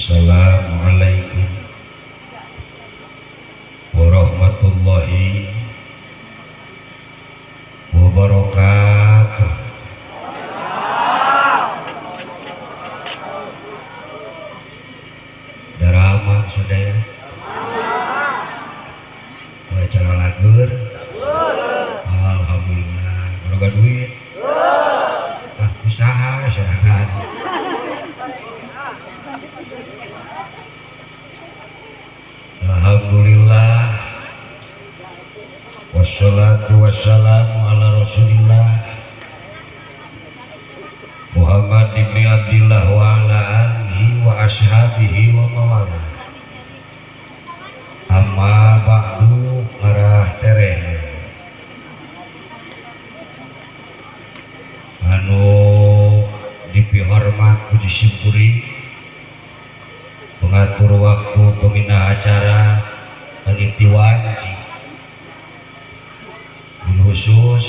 Assalamualaikum warahmatullahi wabarakatuh. Darama sadaya acara lagur, alhamdulillah boga duit, ah usaha sorangan. Alhamdulillah wassalatu wassalamu ala rasulillah Muhammad ibni Abdillah wa ala alihi wa ashabihi wa mawala. Amma ba'du, marah tereh anu dipihormat puji syukuri pengatur waktu pembina acara peniti wanci khusus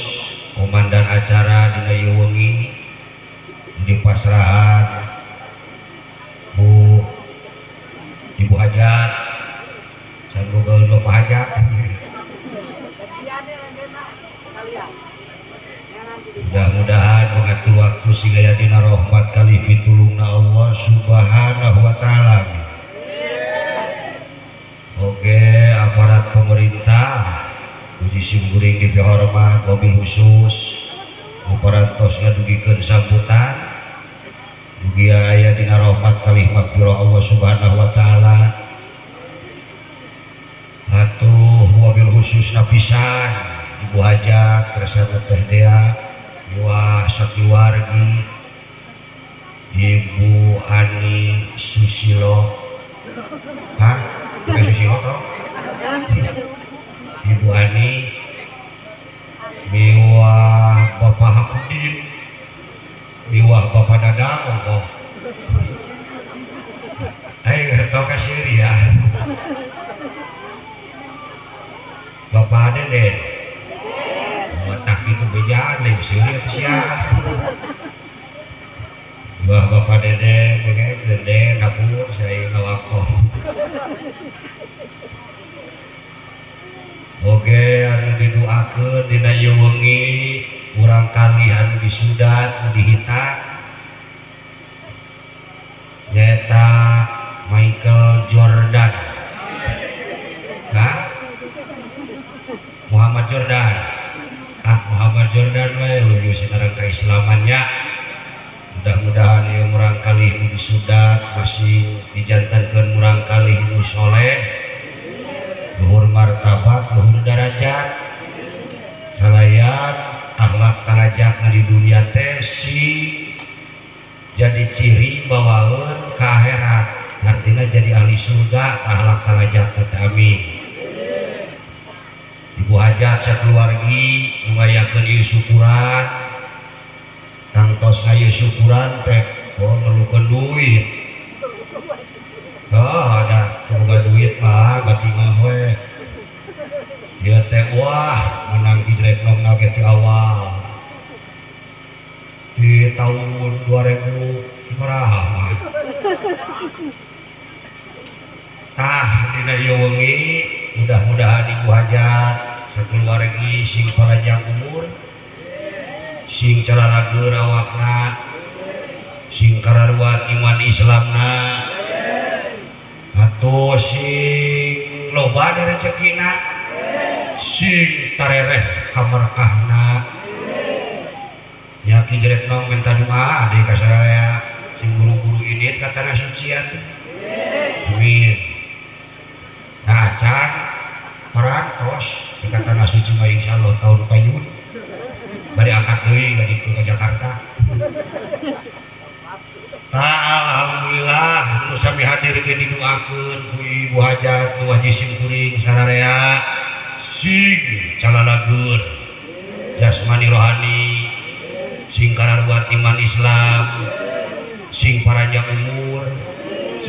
komandan acara dina ieu wengi di pasrahan Bu Ibu Hajat saboga Bapak Hajat. Mudah-mudahan mengatur waktu sehingga dina rahmat kali pitulungna Allah Subhanahu wa taala. Oke, aparat pemerintah puji simkuring dipihormat mobil khusus parantos ngadugikeun sambutan mugi aya dina rahmat kalih magfirah Allah Subhanahu wa taala. Atuh wabil khusus napisan Ibu Hajat kersana Teh Dea Iwah sakiwargi Ibu Ani Susilo. Hah? Bukan Susilo toh? Ibu Ani miwah Bapak Hakudin miwah Bapak Dadang kok. Ayo ngertos kasih ya. Bapak Deden. Oh, tak itu bejaan lain sini apa siapa. Wah Bapak Deden, Deden dapur saya ngawako. Oke, anu didoakeun dina ieu wengi urang kalih anu disudat, anu dihitan nyaeta Michael Jordan. Hah? Muhammad Jordan. Ah, Muhammad Jordan we luyu sinareng keislamannya. Mudah-mudahan ieu murang kalih nu disudat masih dijantankeun murang kalih nu soleh, luhur martabat, luhur darajat, salayan akhlak tarajatna di dunia teh si jadi ciri bawaeun ka akhirat, artinya jadi ahli surga akhlak tarajat teh. Amin. Ibu Hajat sakeluargi nu ngayakeun ieu syukuran, tangtos ieu syukuran teh oh merlukeun duit. Oh, ada boga duit mah gatingal we. Ieu teh wah menang hijrah nomna ge ti awal. Di tahun 2000 sabaraha mah. Tah dina ieu wengi mudah-mudahan Ibu Hajat sakeluargi sing panjang umur, sing calalageur awakna, sing kararuat iman Islamna, atuh sing loba rezekina, sing tarereh kamerkahna. Nya ki jerek nong minta doa deui ka sararea sing buru-buru indit ka tanah suci atuh. Amin. Nah, acan parantos di tanah suci mah insyaallah tahun payun bade angkat deui ka ditu ka Jakarta. Ta alhamdulillah nu sami hadir ge didoakeun ku Ibu Hajat nu haji simkuring sararea sing calalageur jasmani rohani, sing kararuat iman Islam, sing paranjang umur,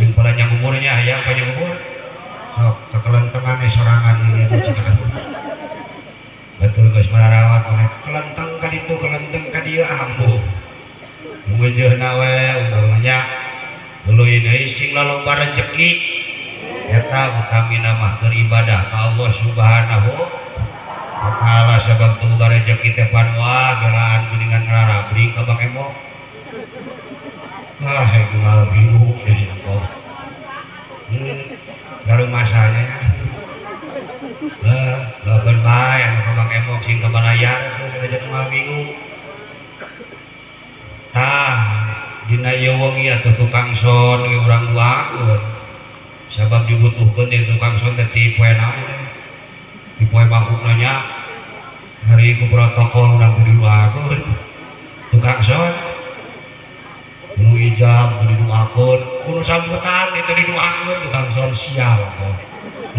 sing paranjang umurnya hayang panjang umur. Sok kekelentengan sorangan ini betul geus mararawat maneh kelenteng ka ditu kelenteng ka dieu ambuh. Ngeujeuna we umpamanya Heuleui deui sing laloba rezeki eta utamina mah keur ibadah ka Allah Subhanahu wa taala sabab teu boga rezeki teh pan wah belaan geuningan ngararabring ka Bang Emo. Ah heuh bingung deui engkau. Baru masanya. Heuh, doakeun bae anu ka Bang Emok sing kabalayar teh rezeki moal bingung. Tah dina ieu wengi atuh tukang son ge urang duakeun. Sabab dibutuhkeun di tukang son teh ti poe naon teh. Di poe mangkukna nya hari ku protokol urang kudu diduakeun. Tukang son nu ijab kudu diduakeun, kudu sambutan itu diduakeun tukang son sial kok.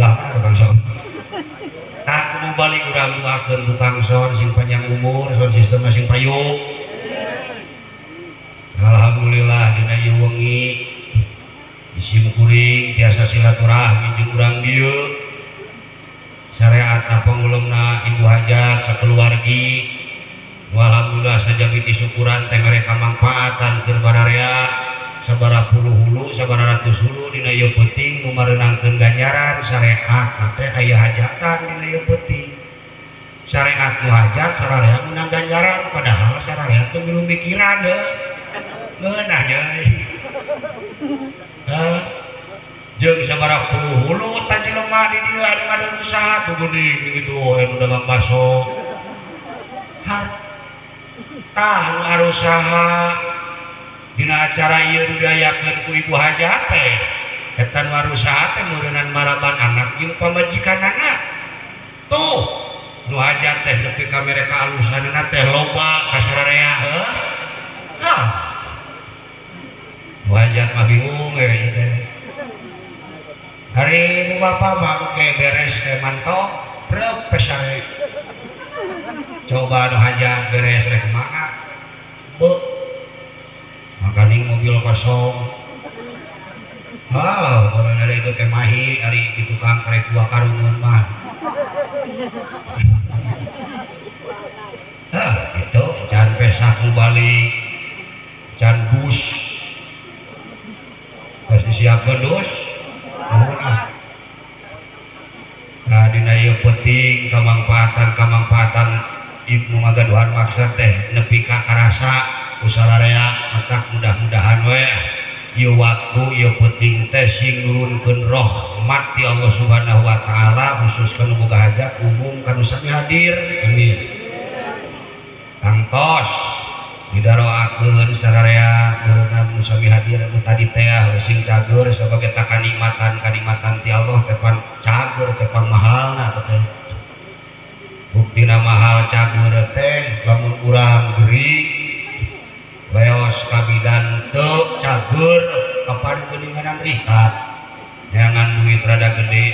Lah tukang son. Tah kudu balik urang duakeun tukang son sing panjang umur, son sistemna sing payung. Alhamdulillah dina ieu wengi sim kuring tiasa silaturahmi jeung urang dieu. Syariatna pangulemna ibu hajat sakeluargi. Alhamdulillah sajabiti syukuran teh mere kamangfaatan keur bararea sabaraha puluh hulu sabaraha ratus hulu dina ieu peuting nu mareunangkeun ganjaran syariat teh aya hajatan dina ieu peuting. Syariat nu hajat sararea meunang ganjaran padahal sararea teu milu mikiran deui. Ngeunah deui. Heuh. Jeung sabaraha puluh hulu tah jelema di dieu anu ngadon usaha tuh geuning kitu anu dagang baso. Tah nu arusaha dina acara ieu nu diayakeun ku ibu hajat teh eta nu arusaha teh meureunan maraban anak jeung pamajikanana. Tuh nu hajat teh nepi ka mere kaalusanana teh loba ka sararea heuh. Hah. Nu hajat mah bingung we ieu teh. Hari ibu bapak mah oke beres teh mantok prep pesare. Coba nu hajat beres rek kumaha. Beuh. Makaning mobil kosong. Ah, kalau ada itu teh mahi ari di tukang karek dua karungan mah. Ah, itu can pesak nu balik. Can bus. Geus disiapkeun dus. Nuhun ah. Nah dina ieu peuting kamangfaatan ibnu ngagaduhan maksad teh nepi ka karasa ku sararea matak mudah-mudahan we ieu waktu ieu peuting teh sing nurunkeun rahmat ti Allah Subhanahu wa taala khusus ka nu boga hajat umum ka nu sami hadir amin. Tangtos didaroakeun sararea meureunna nu sami hadir anu tadi teh sing cager sabab eta kanikmatan-kanikmatan ti Allah teh pan cager teh pan mahalna teh. Buktina mahal cager teh lamun urang gering leos kabidan teu cager kapan geuninganan rikat neangan duit rada gede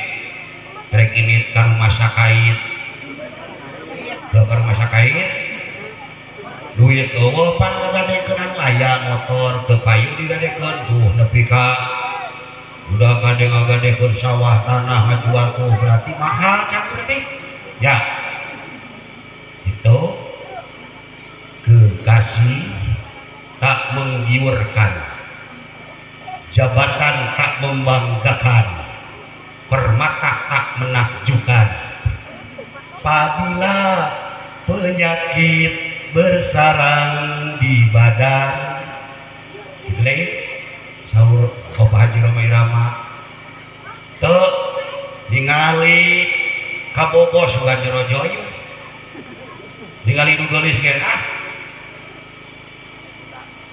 rek ini ka rumah sakait teu ka rumah sakait duit eueuh pan ngagadekeun anu aya motor teu payu digadekeun tuh nepi ka udah gade ngagadekeun sawah tanah ngajual tuh berarti mahal cager teh ya. Itu kekasih tak menggiurkan, jabatan tak membanggakan, permata tak menakjubkan. Apabila penyakit bersarang di badan, gitu lagi sahur Bapak Haji Rhoma Irama teu ningali kabogoh sugan jero joyo ningali nu geulis ge ah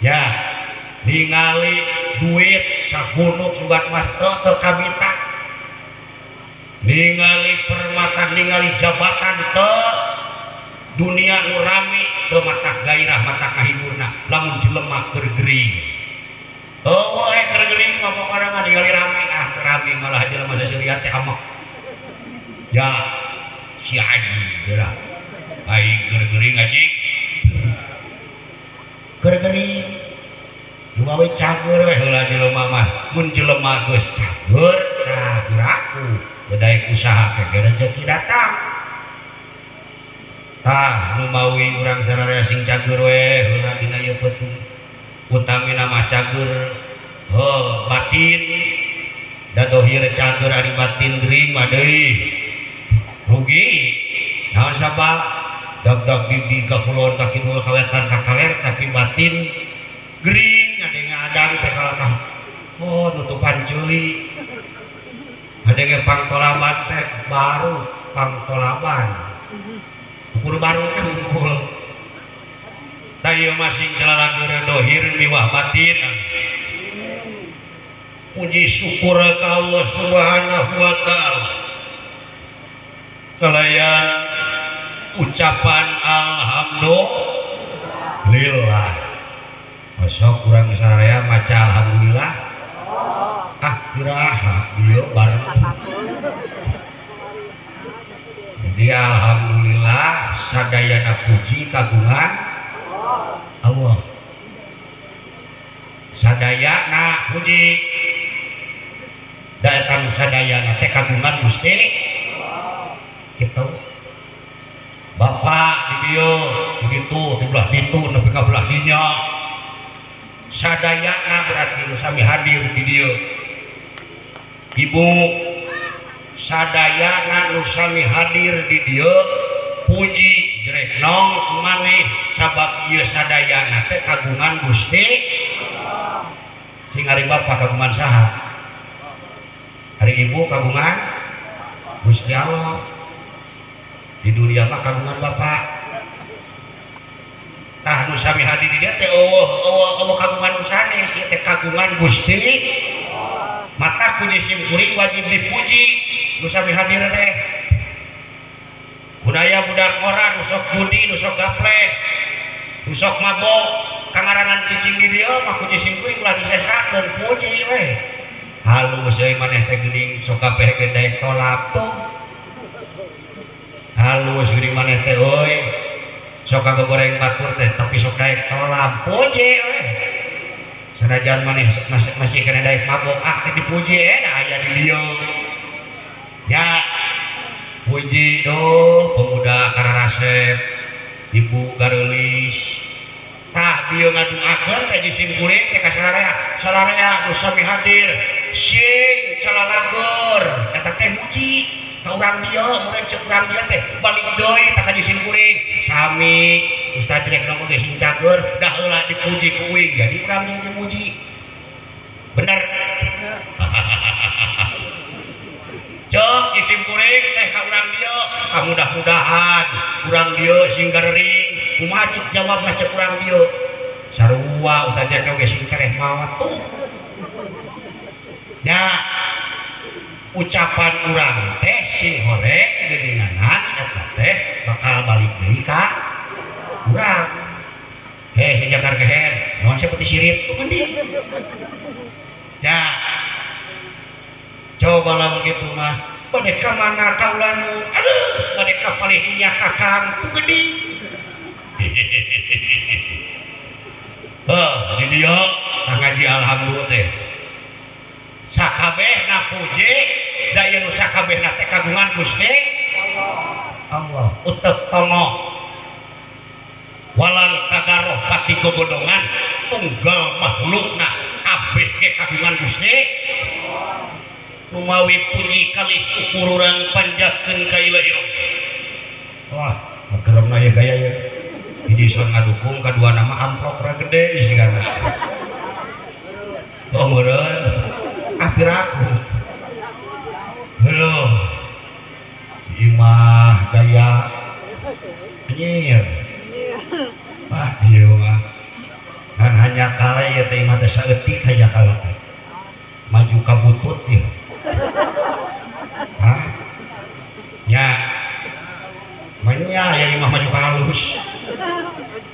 ya ningali duit sagunuk sugan mas teu teu kabita ningali permata ningali jabatan teu dunia nu rame teu matak gairah matak kahiburna lamun jelema keur gering eueuh we keur gering mah pokona mah ningali rame ah teu rame malah jelema saseulian teh amek ya si haji geura aing keur gering haji keur gering nu we cager we heula jelema mah mun jelema geus cager tah geraku bedaek usaha ke rezeki datang. Tah nu mawi urang sararea sing cager we heula dina ieu peuting utamina mah cager Heuh batin da dohir cager ari batin gering mah deui. Rugi. Naon sabab dag-dag gigi ka kulon ka kidul ka wetan ka kaler tapi batin gering ngadenge adang teh kalakah. Oh nutupan ceuli. Ngadenge pangtolaban teh baru pangtolaban. Ukur baru teh unggul. Tah ieu mah sing calalageur dohir miwah batin. Puji syukur ka Allah Subhanahu wa taala. Kalayan ucapan alhamdulillah. Besok kurang saraya maca alhamdulillah. Ah iraha ieu bareng. Jadi alhamdulillah sadayana puji kagungan Allah. Sadayana puji. Datang sadayana teh kagungan Gusti. Kitu. Bapak di dieu, di ditu, di belah ditu nepi ka belah dinya. Sadayana berarti nu sami hadir di dieu. Ibu sadayana nu sami hadir di dieu puji jerek nong maneh sabab ieu sadayana teh kagungan Gusti. Sing ari bapak kagungan saha? Ari ibu kagungan Gusti Allah. Di dunia mah kagungan bapak. Tah nu sami hadir di dieu teh eueuh kagungan nu sanes, ieu teh kagungan Gusti. Mata puji sim kuring wajib dipuji nu sami hadir teh. Budaya budak ora nu sok budi, nu sok gaple, nu sok mabok, kangaranan cicing di dieu mah puji sim kuring ulah disesakeun, puji we. Halus euy maneh teh geuning sok kabeh ge daek tolap tuh. Halus geuning maneh teh euy. Sok kagoreng batur teh tapi sok daek tolap, puji we. Sanajan maneh masih kena daek mabok ah teh dipuji da aya di dieu. Ya puji doh pemuda kararasep, ibu gareulis. Tah dieu ngaduakeun teh di sim kuring teh ka sararea, sararea nu sami hadir sing calalageur eta teh muji ka urang dieu, mun cek urang dieu teh balik deui tah ka sim kuring sami Ustaz rek ngomong ge sing cager dah heula dipuji ku uing jadi urang dieu ge muji. Bener. Cek sim kuring teh ka urang dieu, ah mudah-mudahan urang dieu sing garering kumaha cik jawabna cek urang dieu. Sarua Ustaz rek ge sing tereh maot tuh. Ya ucapan urang teh sing horeng geuninganan eta teh bakal balik deui ka urang. Heh si jakar keher, naon seperti sirit tuh mending. Ya coba lamun kitu mah bade ka mana kaulanu, aduh bade ka palihnya kakang tuh geuning. Heuh di dieu ngaji alhamdulillah teh. Sakabehna puji da ieu nu sakabehna teh kagungan Gusti Allah. Utek tongo walang kagaroh pati gogodongan tunggal makhlukna kabeh ge kagungan Gusti. Numawi puji kali syukur urang panjatkeun ka Ilahi. Wah, mageremna ye gaya ye. Hiji son ngadukung kadua nama amplop ra gede sigana. Oh meureun. Ah piraku. Heuh. Imah gaya anjir. Wah, ieu mah. Kan hanya kala ieu teh imah teh saeutik hanya kala teh. Maju ka butut ieu. Hah? Nya. Manya aya imah maju ka halus.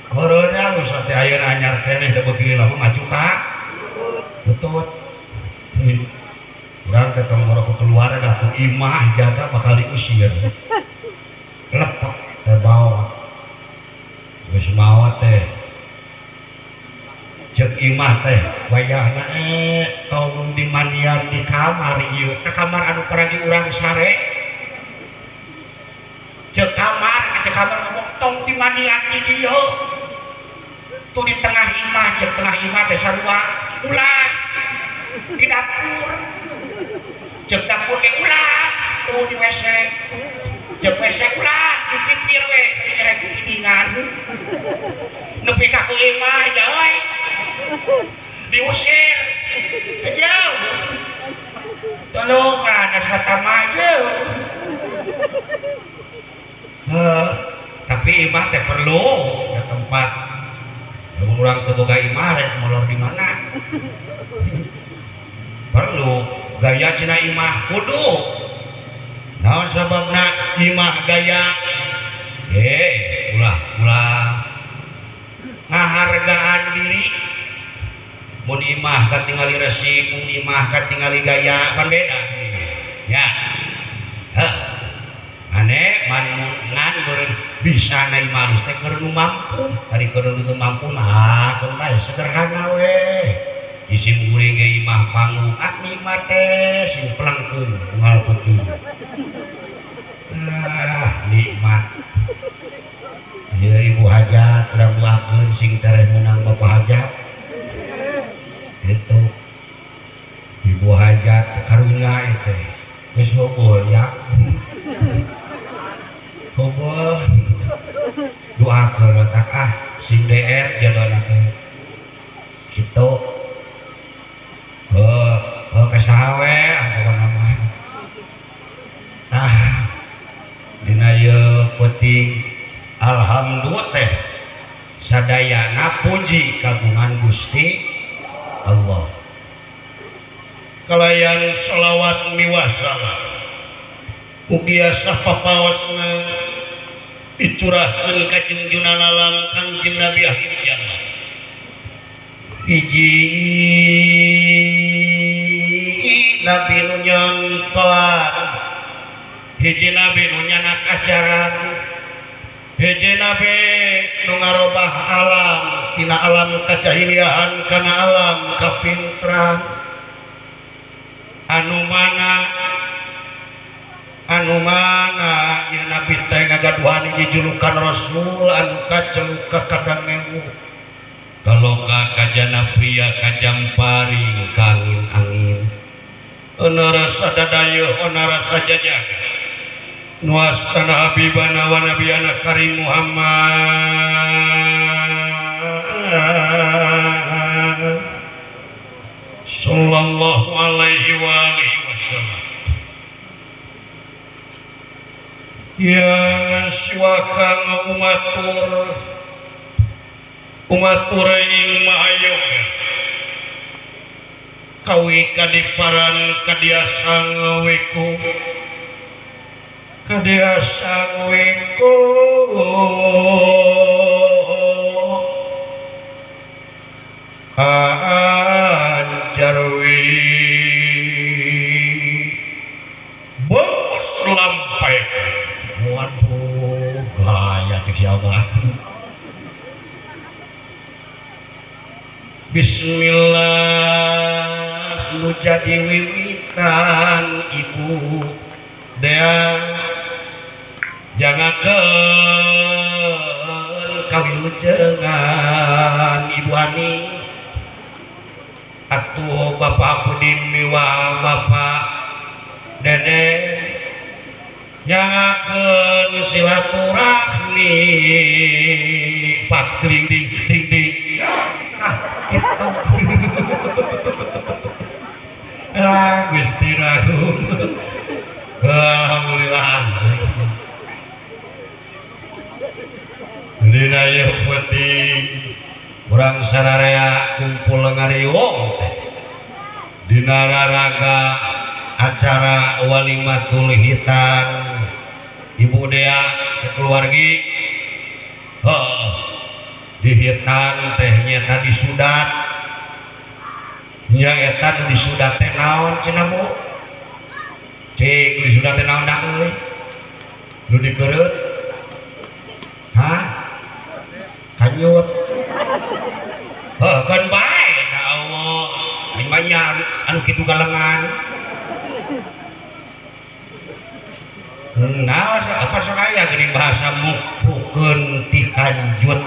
Heureun halus teh ayeuna anyar keneh da beuki lama maju ka butut. Urang teh tong ngorok keluarga ku imah jaga bakal diusir. Lepek teh bawa. Geus maot teh. Ceuk imah teh wayahna tong dimandian di kamar ieu. Ka kamar anu paragi urang sare. Ceuk kamar, ceuk kamar ngomong tong dimandian di dieu. Tuh di tengah imah, ceuk tengah imah teh sarua ulah. WC. Jeung WC ulah dipipir we rek kidingan. Nepi ka ku imah jauh. Diusir. Jauh. Tolongan asa maju. Tapi imah teh perlu ya tempat. Urang teu boga imah rek molor di mana? Perlu gaya cenah imah kudu. Naon sababna imah gaya? Ulah ulah ngahargaan diri. Mun imah katingali resik, mun imah katingali gaya pan beda. Ya. Heh. Ane man ngan beureun bisa na imah alus teh keur nu mampu, ari keur nu teu mampu mah keun bae sederhana we. Isim kuring ge imah panggung, ah nikmat teh sing pelengkung unggal peuting. Ah nikmat. Ieu ibu hajat urang doakeun sing tereh meunang bapak hajat. Itu ibu hajat karunya itu geus hobol ya. Hobol doakeun tak ah sing DR jadona teh. Kitu. Heuh, heuh ka saha we pokona mah. Tah dina ieu peuting alhamdulillah teh sadayana puji kagungan Gusti Allah. Kalayan sholawat miwah salam ugia sapapaosna dicurahkeun ka junjunan alam Kangjeng Nabi akhir zaman. Hiji nabi nu nyontoan, hiji nabi nu nyanak ajaran, hiji nabi nu ngarobah alam tina alam kajahiliahan kana alam kapintran. Anu mana ieu nabi teh ngagaduhan hiji julukan rasul anu kaceluk ka kadang ewu. Kaloka kajana pria kajamparing kangin angin. Ona rasa dadayo, ona rasa jajaga. Nuasana habibana wa nabiyana karim Muhammad sallallahu alaihi wa alihi wasallam. Ya siwaka umatur umatur ing mahayoga kawi kadiparan kadiasang weku kadiasang weku anjarwi bos lampai. Waduh gaya cek siapa. Bismillah nu jadi wiwitan ibu Dea jangakeun kawilujengan ibu Ani atuh bapak Pudin miwa bapak Dede jangakeun silaturahmi pak ding ding ding ding. Ah gitu. Ah Gusti Ragu. Alhamdulillah. Dina ieu peuting urang sararea kumpul ngariung teh dina raraga acara walimatul hitan Ibu Dea sekeluargi. Heuh dihitan teh nyata disudat nya eta nu disudat teh naon cenah Bu? Cik disudat teh naon da euy? Nu dikeureut? Hah? Kanyut. Heuh keun bae da Allah. Aing mah nya anu kitu galengan. Nah, apa sok aya geuning bahasa mukrukeun ti kanjut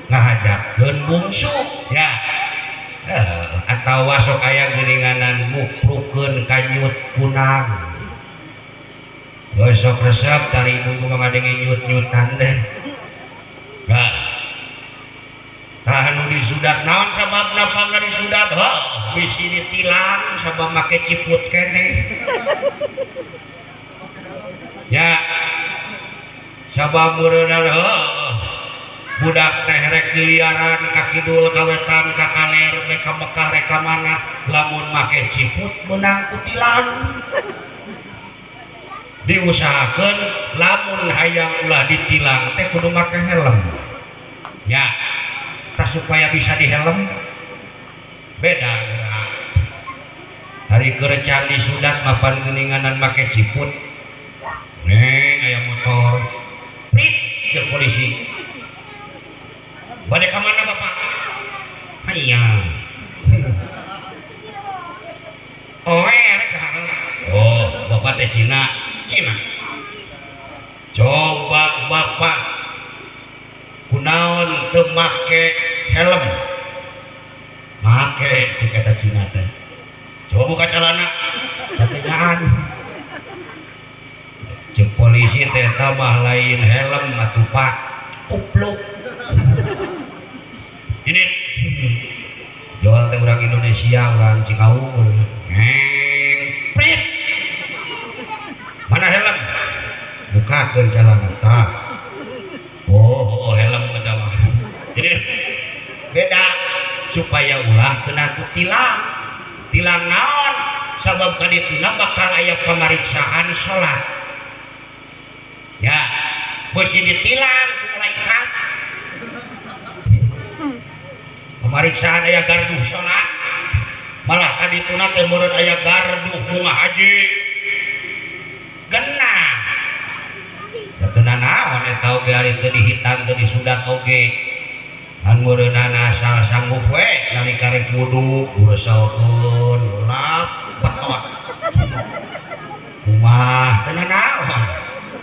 ngahajakeun bungsu ya. Atawa sok aya geuninganan mukrukeun kanyut kunang. Besok resep dari ibu ngadenge nyut-nyutan deh. Nah, tahan disudat naon sababna pangna disudat heuh bisi ditilang sabab make ciput keneh. Ya sabab meureunna heuh budak teh rek diliaran ka kidul ka wetan ka kaler rek ka Mekah rek ka mana lamun make ciput meunang ku tilang. Diusahakeun lamun hayang ulah ditilang teh kudu make helm. Ya, tah supaya bisa dihelm beda geura. Hari keur can disudat mapan geuninganan make ciput. Neng aya motor. Prit ceuk polisi. Bade ka mana Bapak? Hayang. Oh, rek ka. Oh, Bapak teh Cina. Cina. Coba Bapak kunaon teu make helm? Make cek eta Cina teh. Coba buka celana. Katingaan. Cek polisi teh eta mah lain helm atuh Pak. Kupluk. Ini jual teh urang Indonesia, urang Cikaung. Neng, prit. Mana helm? Bukakeun celana tah. Oh, helm eta mah. Ini beda supaya ulah kena ku tilang. Tilang naon? Sabab kadituna bakal aya pamariksaan salat. Ya, beusi ditilang ku malaikat. Pemeriksaan aya gardu salat. Malah kadituna teh meureun aya gardu bunga haji. Genah. Teu naon eta oge ari teu dihitan teu disudat oge. An meureunana asal sanggup we nalika rek wudu ureselkeun lap betot. Kumaha teu naon.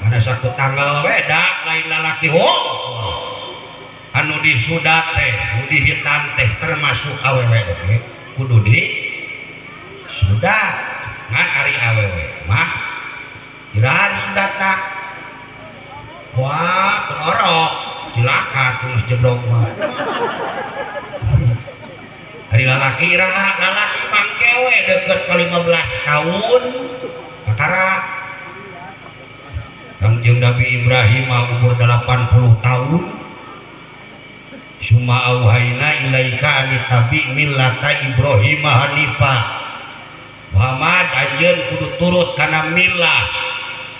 Kana saku tanggal we da lain lalaki ho. Anu disudat teh, nu dihitan teh termasuk awewe oge kudu di sudat. Ngan ari awewe mah iraha disudatna. Wah, terorok, cilaka tuh jeblok mah. Ari lalaki iraha, lalaki mangke we deket ka 15 tahun kakara. Kangjeng Nabi Ibrahim umur 80 tahun. Suma auhayna ilaika anitabi millata Ibrahim hanifa. Muhammad anjeun kudu turut kana millah,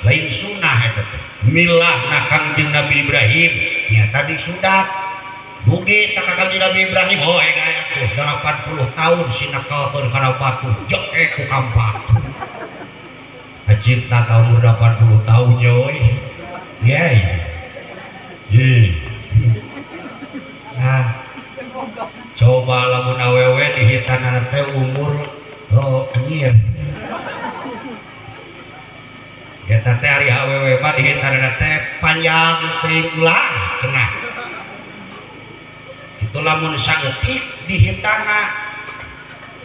lain sunah eta teh. Milah na Kangjeng Nabi Ibrahim nyata disudat. Dugi ta ka Kangjeng Nabi Ibrahim, oh aya atuh 80 tahun sinakalkeun kana batu jeke ku kampak. Acipta ka umur 80 tahun euy. Yey. Ye. Nah, coba lamun awewe dihitanana teh umur oh anjir. Eta teh ari awewe mah dihitanana teh panjang teuing ulah cenah. Kitu lamun saeutik dihitana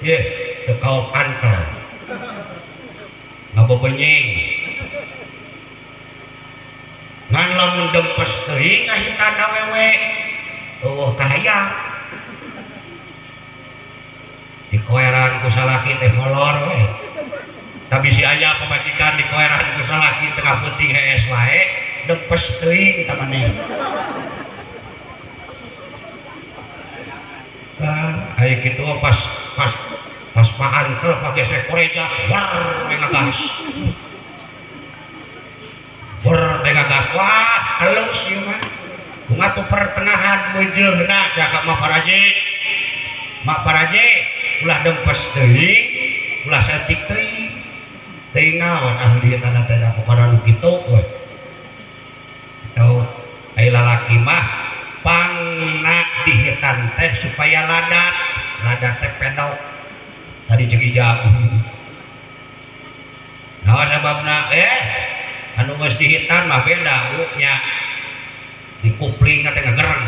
ye teu kaop antel. Ngabebenying. Ngan lamun dempes teuing ngahitan awewe eueuh kahayang. Dikoeran ku salaki teh molor we. Tapi si aya pamajikan dikoeran ku salaki tengah peuting hees wae dempes teuing ta maneh. Ah, aya kitu pas pas pas paantel pagesek koreja war we ngagas. War teh ngagas. Wah, halus ieu mah. Kumaha tuh pertengahan meujeuna cakap Mak Paraji. Mak Paraji ulah dempes teuing, ulah saeutik teuing. Teuing naon ahli tanah teh pokona nu kitu we. Tau ai lalaki mah pangna dihitan teh supaya ladat, ladat teh pedok. Tadi jeung ijab. Naon sababna? Anu geus dihitan mah beda nya. Dikupling teh ngagereng.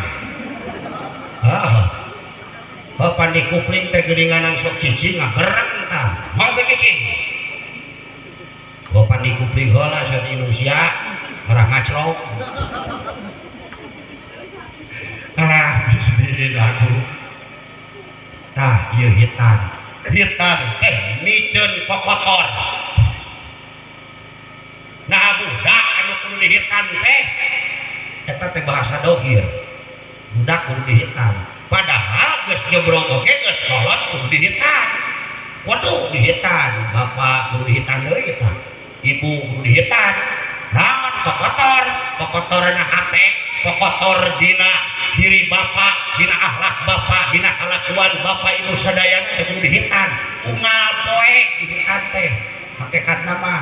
Ah. Bapak dikupling teh geuninganan sok cicing ngagereng tah. Mau teh cicing. Bapak dikupling Gumpling heula sia teh Indonesia marah ngaclok. Alah geus aku. Tah ieu hitan. Hitan teh miceun kokotor. Nah budak anu kudu dihitan teh eta teh bahasa dohir. Budak kudu dihitan. Padahal geus jebrong oge geus kolot kudu dihitan. Kudu dihitan, bapak kudu dihitan deui eta. Ibu kudu dihitan. Naon kokotor, kokotorna hate, kokotor dina diri bapak, dina akhlak bapak, dina kalakuan bapak ibu sadayana teh kudu dihitan. Unggal poe dihitan teh. Hakikatna mah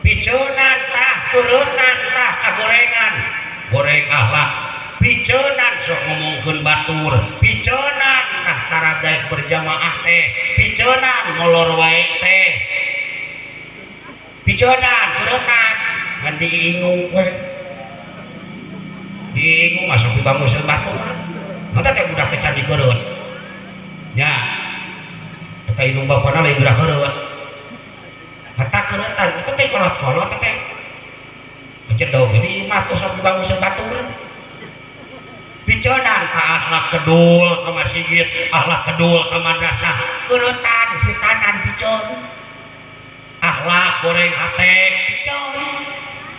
piceunan tah, turunan tah kagorengan. Goreng akhlak piceunan sok ngomongkeun batur, piceunan tah taradaek berjamaah teh, piceunan ngolor wae teh. Piceunan turutan ngan diingung we. Diingung masuk dibangun batur. Mata teh budak teh can dikereut. Nya. Eta indung bapana lain geura heureut. Mata kereutan itu teh kolot-kolot teh. Cedog jadi imah tuh sok dibangun batur. Piceunan ka akhlak kedul ka masjid, akhlak kedul ka madrasah, kereutan hitanan piceun. Akhlak goreng hate piceun.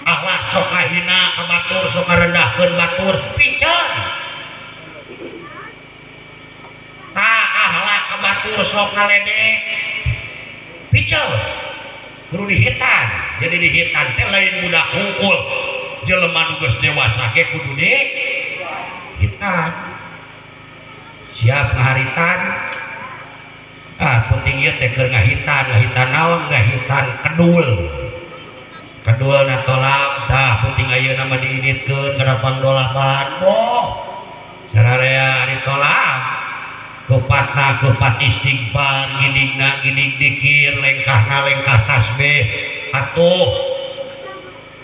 Akhlak sok ngahina ka batur, sok ngarendahkeun batur, piceun. Tah akhlak ka batur sok ngaledek, piceun. Kudu dihitan. Jadi dihitan teh lain budak hungkul. Jelema nu geus dewasa ge kudu dihitan. Siap ngaharitan. Ah penting ieu teh keur ngahitan, ngahitan naon? Ngahitan kedul. Kedulna tolak tah penting ayeuna mah diinitkeun kana pangdolapan. Boh. Sararea ari tolak. Kepatna kepat istighfar, gidigna gidig dikir, lengkahna lengkah tasbih. Atuh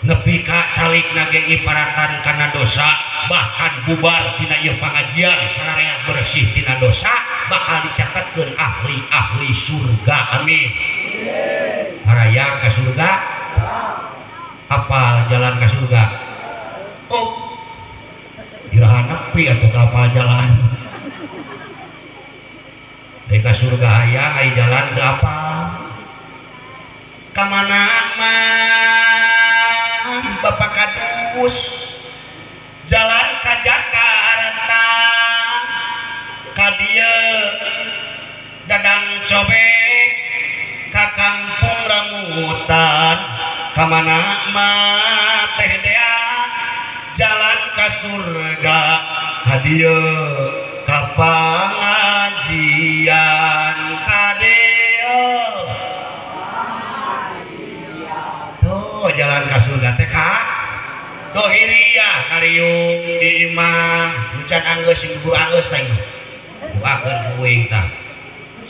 nepi ka calikna ge ngiparatan kana dosa, bahkan bubar tina ieu pangajian sararea bersih tina dosa, bakal dicatatkeun ahli-ahli surga. Amin. Harayang ka surga? Apal jalan ka surga? Oh. Iraha nepi atuh ka apal jalan. Ka surga hayang ai jalan teu apal. Ka mana mah Bapak Kadus? Jalan ka Jakarta. Ka dieu Dadang Cobek ka Kampung Rambutan. Ka mana mah Teh Dea? Jalan ka surga. Ka dieu ka pangajian kadeo. Tuh jalan ka surga teh ka dohiriah kariung di imah hujan anggeus sing buru anggeus teh. Doakeun kuing tah.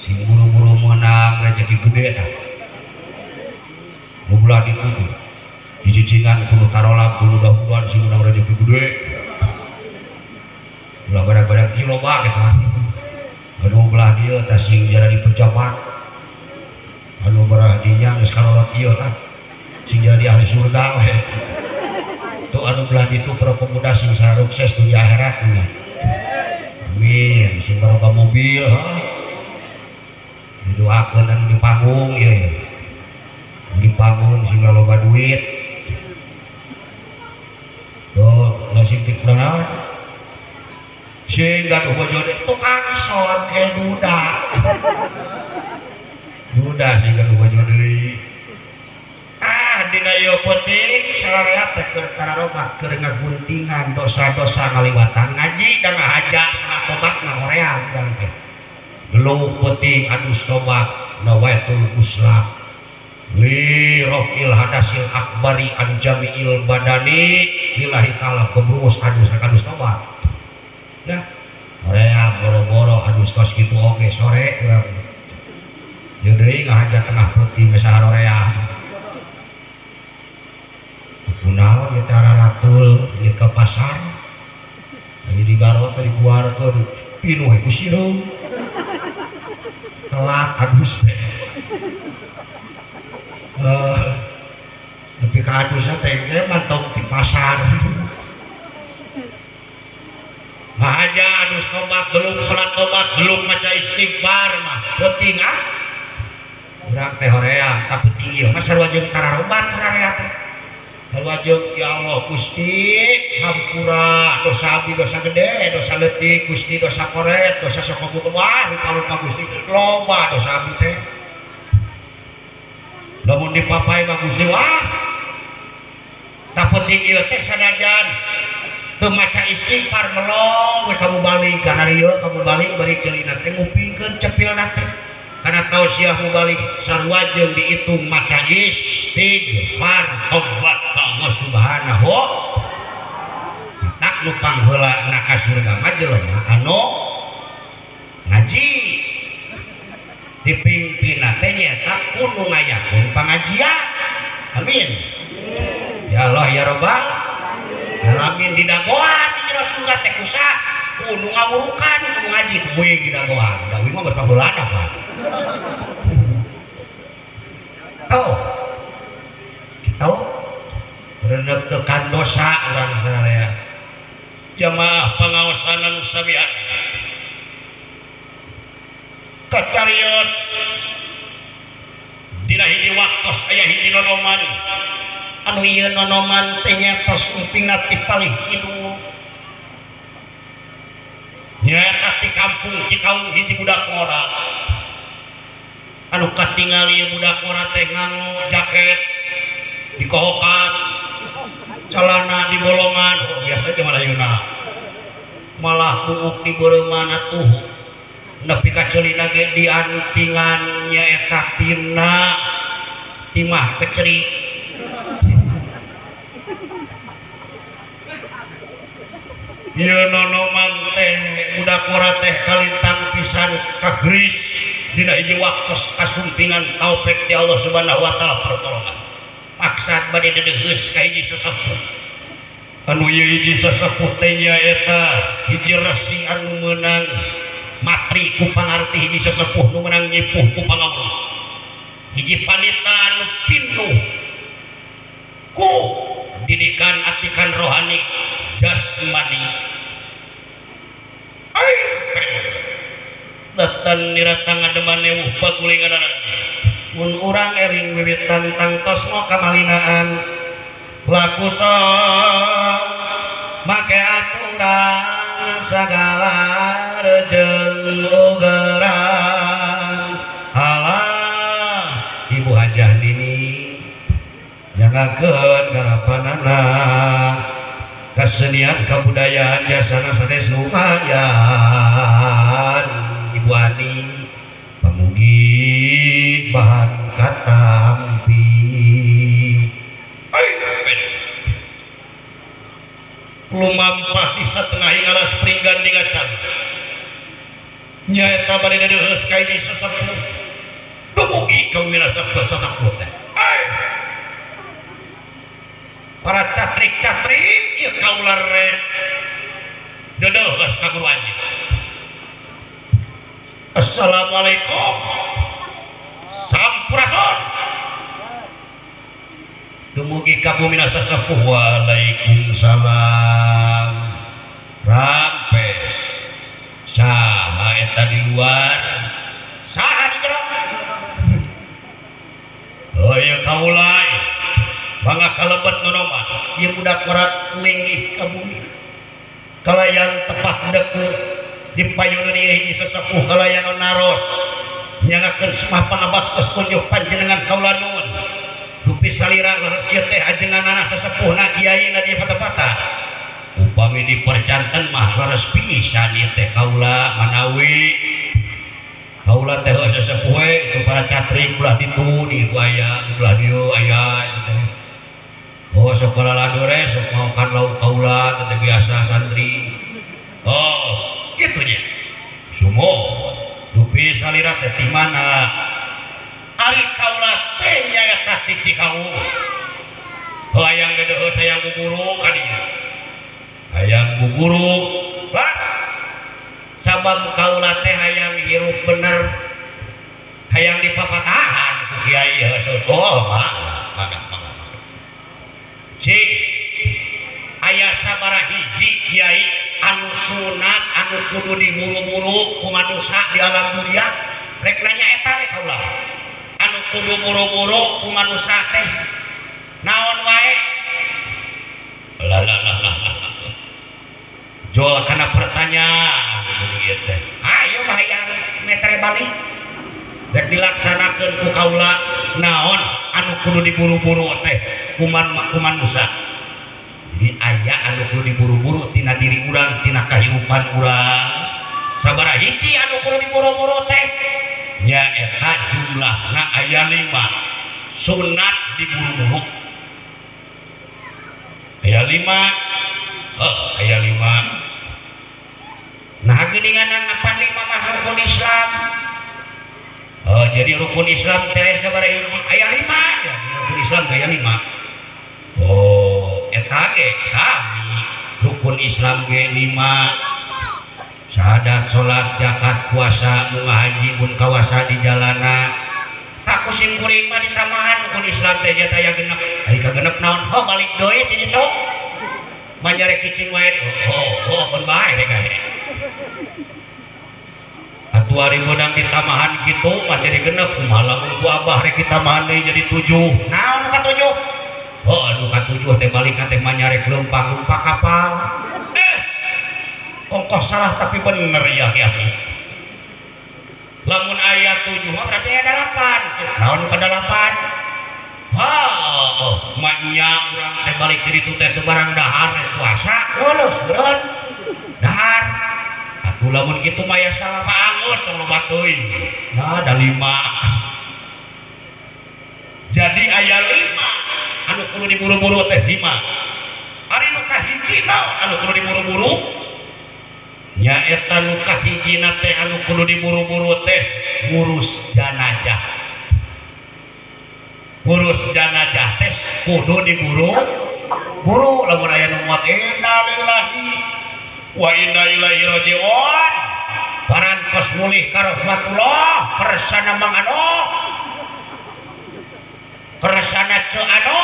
Sing buru-buru meunang rezeki gede tah. Nu belah ditu dijijigan kudu tarolap kudu dahuluan sing meunang rezeki gede. Ulah badak-badak ieu loba kitu. Anu belah dieu tah sing jadi pejabat. Anu belah dinya geus karolot ieu tah sing jadi ahli surga we. Tuh anu belah ditu para pemuda sing sukses dunia akhirat nya. Amin. Sing baroga mobil ha. Didoakeun anu di panggung ieu. Di panggung sing loba duit. Tuh nasib ti kurang naon? Sing gaduh bojo tukang son ke duda. Duda sing gaduh bojo deui. Ah dina ieu peuting sararea teh keur tararobat keur ngaguntingan dosa-dosa ngaliwatan ngaji dan ngahaja salat tobat ngahoream urang teh. Geluh peuting adus tobat nawaitul usla. Li rafil hadasil akbari an jami'il badani lillahi ta'ala kebrus adus adus tobat. Nah, hoream boro-boro adus kos kitu oge sore urang. Ieu deui ngahaja tengah peuting geus haroream. Kunaon ieu teh raratul ieu ka pasar. Aya di Garut teh diguarkeun pinuh ku sireum. Telat adus teh. Nepi ka adusna teh ge mantong di pasar. Mahaja adus tobat belum salat tobat belum maca istighfar mah penting ah. Urang teh hoream tapi tinggi mah sarua jeung tararobat sararea teh. Sarua jeung ya Allah Gusti hampura dosa abdi dosa gede dosa leutik Gusti dosa koret dosa sok wah rupa-rupa Gusti loba dosa abdi teh. Lamun dipapai mah Gusti wah tak penting ieu teh sanajan teu maca istighfar melong we kamu balik ka harieu kamu balik bari ceulina teh ngupingkeun cepilna teh kana tausiah mubalik sarua jeung diitung maca istighfar tobat ka Allah Subhanahu tak nu pangheula na ka surga mah jelema anu ngaji dipimpinna teh nyaeta kudu ngayakeun pangajian. Amin ya Allah ya Rabbal alamin. Di dagoan di jero surga teh kusa kudu ngawurukan kudu ngaji kuing di dagoan da uing mah berpangheulana apa tahu tahu redeg-degan dosa urang sararea jamaah pangaosan anu samian kacarios dina hiji waktos aya hiji nonoman anu ieu nonoman teh nyaeta sumpingna ti palih kidul nyaeta ti kampung Cikaung hiji budak ngora anu katingali ieu budak ngora teh nganggo jaket dikohokan celana di bolongan oh biasa aja malah ayeuna malah buuk di beureumana atuh nepi ka ceulina ge diantingan nyaeta tina timah keceri. Ieu nonoman teh budak ngora teh kalintang pisan kagris dina hiji waktos kasumpingan taufik ti Allah Subhanahu wa taala pertolongan maksad bade dedeheus ka hiji sesepuh anu ieu hiji sesepuh teh nyaeta hiji resi anu meunang matri ku pangarti hiji sesepuh nu meunang nyipuh ku pangawruh hiji panita anu pinuh ku didikan atikan rohani jasmani. Datan niratang ngademan ewuh pagulinganana mun urang eling wiwitan tangtos mo kamalinaan laku sok make aturan sagala rejeung ugeran. Alah Ibu Hajah Nini jangakeun garapanana kesenian kebudayaan jasana sanes lumayan. Ibu Ani pamugi bahan katampi. Lumampah di satengah ngalas pringgan di ngacan nyaeta bade deudeuheus ka hiji sesepuh dumugi ka wira sesepuh teh para catrik-catrik ieu kaula rek deudeuheus ka guru anjeun. Assalamualaikum sampurasun dumugi ka bumina sesepuh. Waalaikumsalam. Rampes saha eta di luar saha di jero? Oh ieu kaula bangga kalebet nonoman ieu budak ngora linggih ka bumi kalayan tepat deku di payuneun ieu hiji sesepuh kalayan naros nyangakeun semah pangabaktos kunjuh panjenengan kaula nuhun. Dupi salira leres ieu teh ajenganana sesepuhna kiai na di pata-pata upami dipercanten mah leres pisan ieu teh kaula manawi kaula teh sesepuh we itu para catrik ulah ditu di itu aya ulah dieu aya itu teh. Oh sok ladore sok maokan lauk kaula teh biasa santri. Oh kitu nya sumo dupi salira teh ti mana ari kaula teh nyaeta ti Cikaung. Hayang deudeuheus hayang guguru ka dieu hayang guguru las sabab kaula teh hayang hirup bener hayang dipapatahan ku kiai heuseut. Oh, mangga mangga. Cing aya sabaraha hiji kiai anu sunat anu kudu diburu-buru ku manusia di alam dunia. Rek nanya eta rek kaula. Anu kudu buru-buru ku manusia teh naon wae? Lah lah lah lah. Jol kana pertanyaan ieu teh. Ayo mah hayang metere balik. Rek dilaksanakeun ku kaula naon anu kudu diburu-buru teh kuman manusia. Jadi aya anu kudu diburu-buru tina diri urang, tina kahirupan urang. Sabaraha hiji anu kudu diburu-buru teh? Nya eta jumlahna aya 5. Sunat diburu-buru. Aya 5. Oh, aya 5. Nah, geuninganan apa 5 mah rukun Islam. Oh, jadi rukun Islam teh sabaraha hiji? Aya 5. Ya, rukun Islam aya 5. Oh, eta ge sami rukun Islam ge 5. Syahadat, salat, zakat, puasa, munggah haji, mun kawasa di jalana. Tak ku sim kuring mah ditambahan rukun Islam teh nya aya genep. Ai kagenep naon? Oh, balik deui ti ditu. Manyarek cicing wae. Oh, oh, pun bae rek kae. Atuh ari meunang ditambahan kitu mah jadi genep. Kumaha lamun ku abah rek ditambahan deui jadi 7. Naon nu ka-7? Oh, anu ka-7 teh balik teh manyarek leumpang-leumpang kapal. Ongkoh salah tapi bener ya kiai. Lamun aya 7 mah berarti aya 8. Naon ka 8? Oh, maknya urang teh balik diri tu teh barang dahar teh puasa lulus beureun. Dahar. Atuh lamun kitu mah ya salah mah angus tong loba teuing. Nah, ada 5. Jadi aya 5 anu kudu diburu-buru teh 5. Ari nu kahiji naon anu kudu diburu-buru? Nya eta nu kahijina teh anu kudu diburu-buru teh ngurus janazah. Ngurus janazah teh kudu diburu-buru. Lamun aya nu maot innalillahi wa inna ilaihi rajiun. Parantos mulih ka rahmatullah kersana Mang Ano. Kersana Ceu Ano.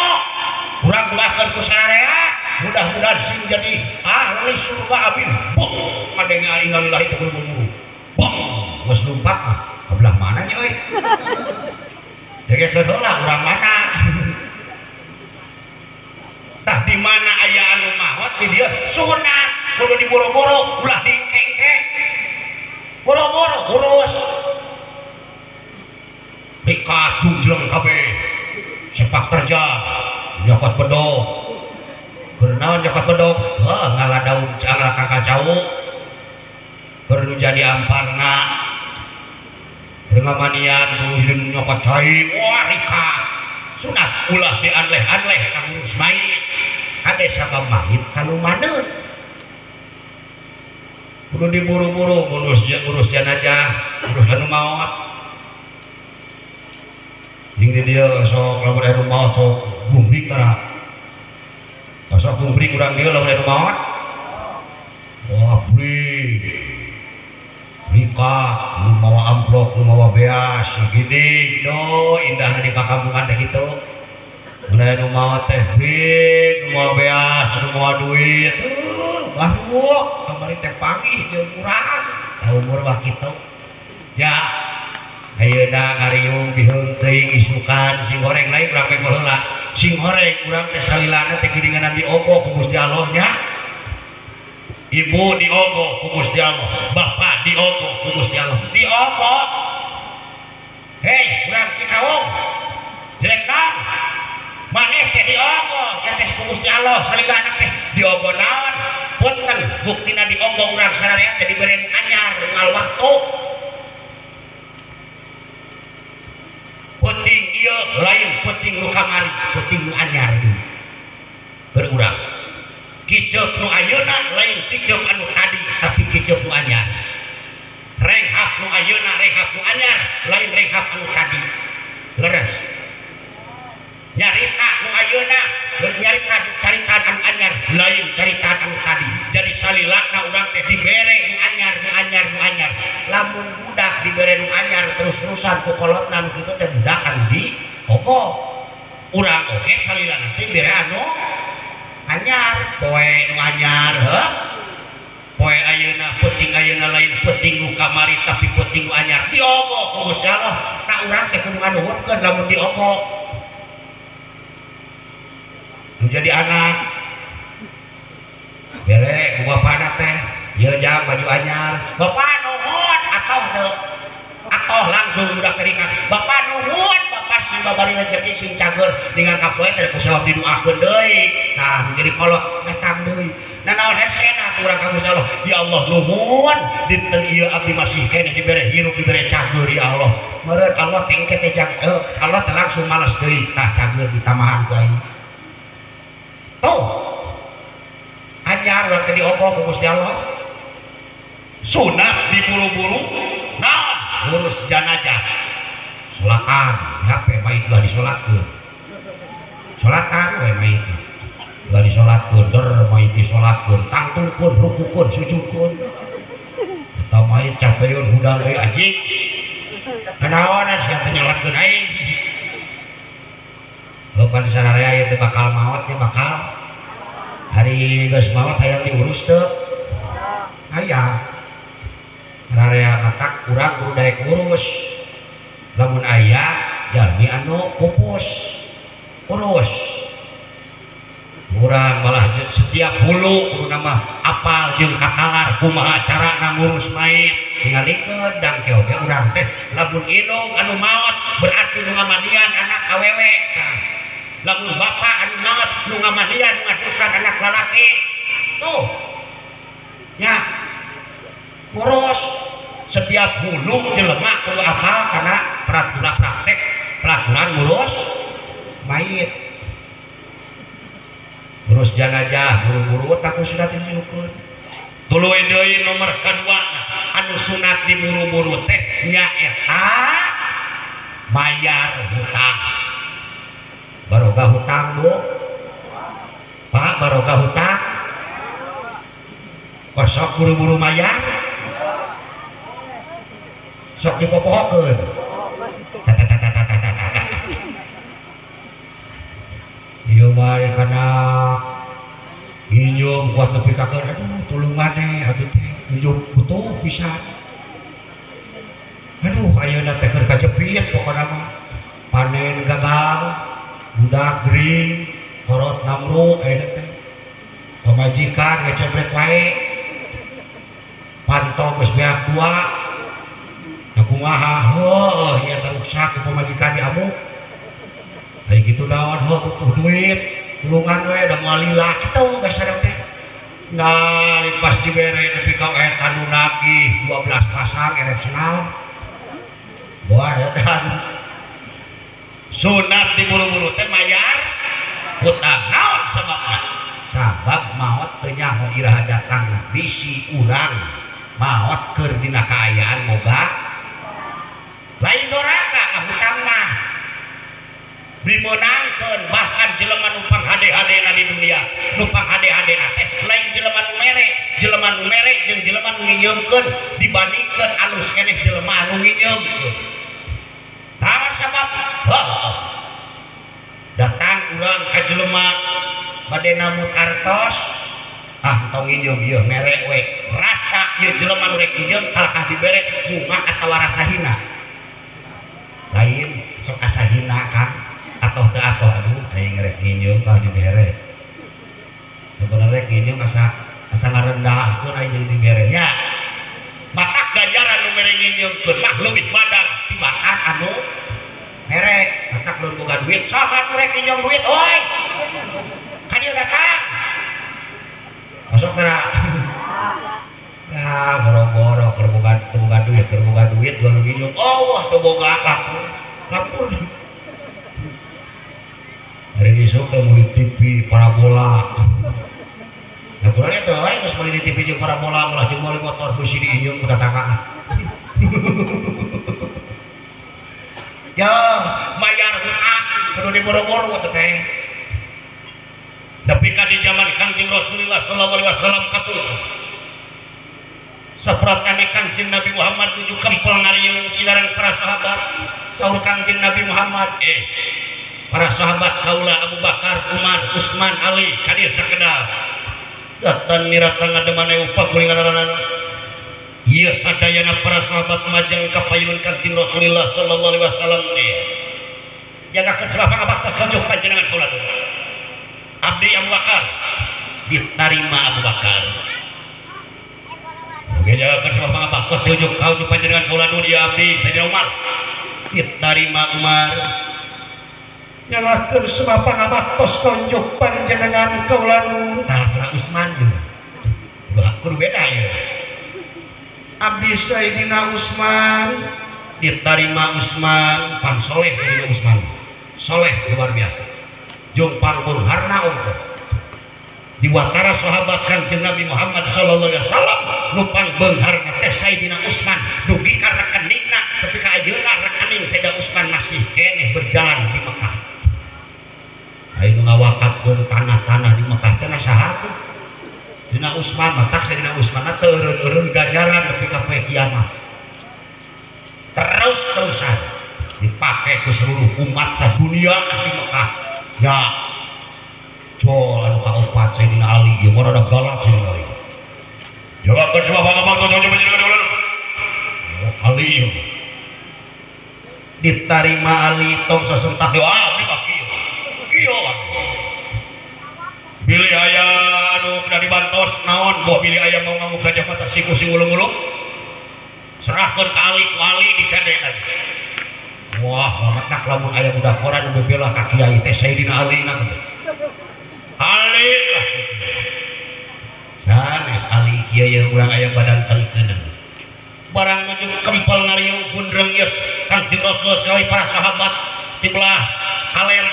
Urang doakeun ku sararea mudah-mudahan sing jadi ahli surga amin. Bong ngadenge innalillahi teh buru-buru. Bong geus lumpat mah ka belah mana nya euy. Degekeun heula urang mana. Tah di mana aya anu maot di dieu sunat kudu diburu-buru ulah dikengke. Buru-buru urus. Rika jungjleng kabeh. Sepak terjang nyokot bedog. Keur naon nyokot bedog? Heuh ngala daun ngala kangkacau. Keur nu jadi amparna. Keur ngamanian kudu nyokot cai. Wah rika. Sunat ulah dianleh-anleh ka ngurus mayit. Kade sabab mayit kalumaneun. Kudu diburu-buru ngurus jenazah, ngurus anu maot. Jeung di dieu sok lamun aya nu maot sok gumbrik tara. Sok gumbrik urang dieu lamun aya nu maot. Wah, brik. Rika nu mawa amplop, nu mawa beas, gini do indahna di pakampungan teh kitu. Mun aya nu maot teh brik, nu mawa beas, nu mawa duit. Baru kamari teh panggih jeung urang. Da umur mah kitu. Ya. Ayeuna ngariung biheung teuing isukan sing goreng lain urang pek heula. Sing goreng urang teh salilana teh geuningan diogo ku Gusti Allah nya. Ibu diogo ku Gusti Allah, bapak diogo ku Gusti Allah. Diogo. Hei, urang Cikawung. Jelek naon? Maneh teh diogo teh ku Gusti Allah, salilana teh diogo naon? Punten buktina diogo urang sararea teh dibere nu anyar unggal waktu. Penting ieu lain penting nu kamari, penting nu anyar keur urang. Kiceuk nu ayeuna lain kiceuk anu tadi, tapi kiceuk nu anyar. Renghap nu ayeuna renghap nu anyar, lain renghap anu tadi. Leres. Nyarita nu ayeuna nyarita carita anu anyar, lain carita anu tadi. Jadi salilana urang teh dibere nu anyar, nu anyar, nu anyar. Lamun budak dibere nu anyar terus-terusan ku kolotna nu kitu teh budak anu di Diogo urang oge salila nanti bere anu anyar poe nu anyar heuh poe ayeuna peuting ayeuna lain peuting nu kamari tapi peuting nu anyar diogo ku Gusti Allah tak urang teh kudu nganuhunkeun lamun diogo nu jadi anak bere ku bapana teh ieu jam baju anyar bapak nuhun atau teu atau langsung budak terikat bapak nuhun bapak sing babari rezeki sing cager dengan kapoe teh ku sabab didoakeun deui nah jadi kolot metang deui nah naon hesena atuh urang ka Gusti Allah ya Allah nuhun dinten ieu abdi masih keneh dibere hirup dibere cager ya Allah meureun Allah teh teh Allah teh langsung malas deui tah cager ditamahan ku aing tuh anyar urang teh diogo ku Gusti Allah sunat diburu-buru naon ngurus jenazah solatan HP mayit ulah disolatkeun solatan we mayit ulah disolatkeun der mayit disolatkeun tangtungkeun rukukeun sujudkeun eta mayit capeun hudang deui anjing nanaonan sia teh nyolatkeun aing leupan di sararea ieu teh bakal maot nya bakal hari geus maot hayang diurus teu hayang area matak kurang kudu daek ngurus lamun aya jalmi anu pupus urus urang malah setiap hulu kudu nama apal jeung katalar kumaha carana ngurus mayit tingalikeun dang ke oge urang teh lamun indung anu maot berarti nu ngamandian anak awewe lamun bapak anu maot nu ngamandian nu ngadusan anak lalaki tuh nya ngurus setiap hulu jelema kudu apal kana peraturan praktek peraturan ngurus mayit ngurus jenazah buru-buru tak sunat disyukur tuluy deui nomor kadua anu sunat diburu-buru teh nyaeta bayar hutang baroga hutang Bu Pak baroga hutang kosok buru-buru mayar sok dipopohokeun ieu mah kana nginjeum kuat nepi ka keur aduh tulungan teh abdi teh nginjeum butuh pisan aduh ayeuna teh keur kajepit pokona mah panen gagal budak gering korot namru ayeuna teh pamajikan ngecebrek wae panto geus beak dua kumaha heuh ieu taruksak ku pamajikan diamuk aya kitu naon heuh butuh duit tulungan we da moal lila kitu basana teh nah pas dibere nepi ka eta nu nagih 12 pasang erep senal wah edan sunat diburu-buru teh mayar hutang naon sababna sabab maot teu nyaho iraha datangna bisi urang maot keur dina kaayaan moga lain doraka ka hutang mah dimeunangkeun bahkan jelema nu panghade-hadena di dunia nu panghade-hadena teh lain jelema nu mere jelema nu mere jeung jelema nu nginjeumkeun dibandingkeun alus keneh jelema anu nginjeumkeun tah sabab heuh datang urang ka jelema bade namut artos ah tong nginjeum ieu mere we rasa ieu jelema nu rek nginjeum kalakah dibere bunga atawa rasa hina lain sok asa hina kan atau teu atoh aduh aing rek nginjeum tah dibere sebenarnya nginjeum asa asa ngarendahkeun aing jadi dibere nya matak ganjaran nu mere nginjeumkeun mah leuwih badag tibatan anu mere matak leuwih boga duit saha nu rek nginjeum duit oi ka dieu datang masuk teh ah boro-boro keur boga duit dua nu nginjeum oh wah teu boga lapur lapur hari isuk teh meuli TV parabola nah kurangnya teh lain geus meuli TV jeung parabola malah jeung meuli motor beusi diinjeum ku tatanggaan ya mayar hutang kudu diboro-boro teh tapi kan di zaman Kangjeng Rasulullah sallallahu alaihi wasallam kapungkur saprotane Kangjeng Nabi Muhammad nuju kempel ngariung silarang para sahabat saur Kangjeng Nabi Muhammad Para sahabat kaula Abu Bakar, Umar, Utsman, Ali ka dieu sakedal. Datang niratang ngademane upah kuring-aranana. Ieu sadayana para sahabat majeng ka payun Kangjeng Rasulullah sallallahu alaihi wasallam teh. Jagakeun sebab pangabaktos konjuk panjenengan kaula teh. Abdi Abu Bakar ditarima Abu Bakar. Oke, jagakeun sebab pangabaktos diujuk kaujuk panjenengan kaula nu dia abdi Sayyidina Umar. Ditarima Umar. Nyalakeun sebab pangabaktos konjuk panjenengan kaula nu. Tah salah Utsman ieu. Dua kudu beda ieu. Abdi Sayyidina Utsman ditarima Utsman, pan soleh Sayyidina Utsman. Soleh luar biasa. Jeung pangbeungharna ongkoh. Diwatara sahabat Kangjeng Nabi Muhammad sallallahu alaihi wasallam nu pangbeungharna teh Sayyidina Utsman dugi ka rekeningna tepi ka ayeuna rekening Sayyidina Utsman masih keneh berjalan di Mekah. Aya nu ngawakafkeun tanah-tanah di Mekah teh saha tuh? Sayyidina Utsman matak Sayyidina Utsman teh eureun-eureun ganjaran nepi ka poe kiamat. Terus-terusan dipake ku seluruh umat sadunia di Mekah. Ya jol anu kaopat Sayyidina Ali ieu mah rada galak Sayyidina Ali. Jawabkeun sebab pangabaktos konjuk panjenengan kaula. Ali ieu. Ditarima Ali tong sasentak doa abdi mah kieu. Kieu bilih aya anu kudu dibantos naon boh bilih aya mau ngamuk gajah mah tersiku sing ulung-ulung. Serahkeun ka Ali ku Ali dikade lagi. Wah, matak lamun aya budak koran nu bebela ka kiai teh Sayyidina Ali na teh. Ali lah. Sanes Ali kieu ye urang aya badan tengkeuneng. Barang nuju kempel ngariung gundreng yeus Kangjeng Rasul sallallahu para sahabat di belah kaler.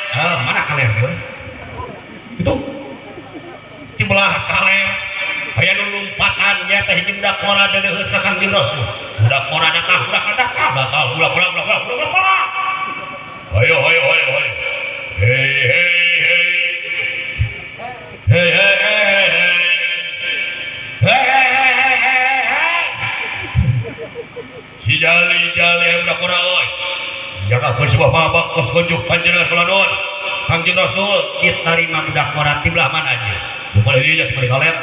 Mana kaler teh? Itu. Di belah kaler aya nu lompatan nya teh hiji budak kora deudeuheus ka Kangjeng Rasul. Budak kora datang, budak datang, datang, budak kora, budak kora, budak kora. Ayo ayo ayo ayo. Hei hei hei. Hei hei hei hei. Hei hei hei hei hei. Si jali jali budak kora euy. Jagakeun sebab pangabaktos konjuk panjenengan kula nuhun. Kangjeng Rasul ditarima budak kora ti belah mana aja. Bukan dieu nya ti kaler.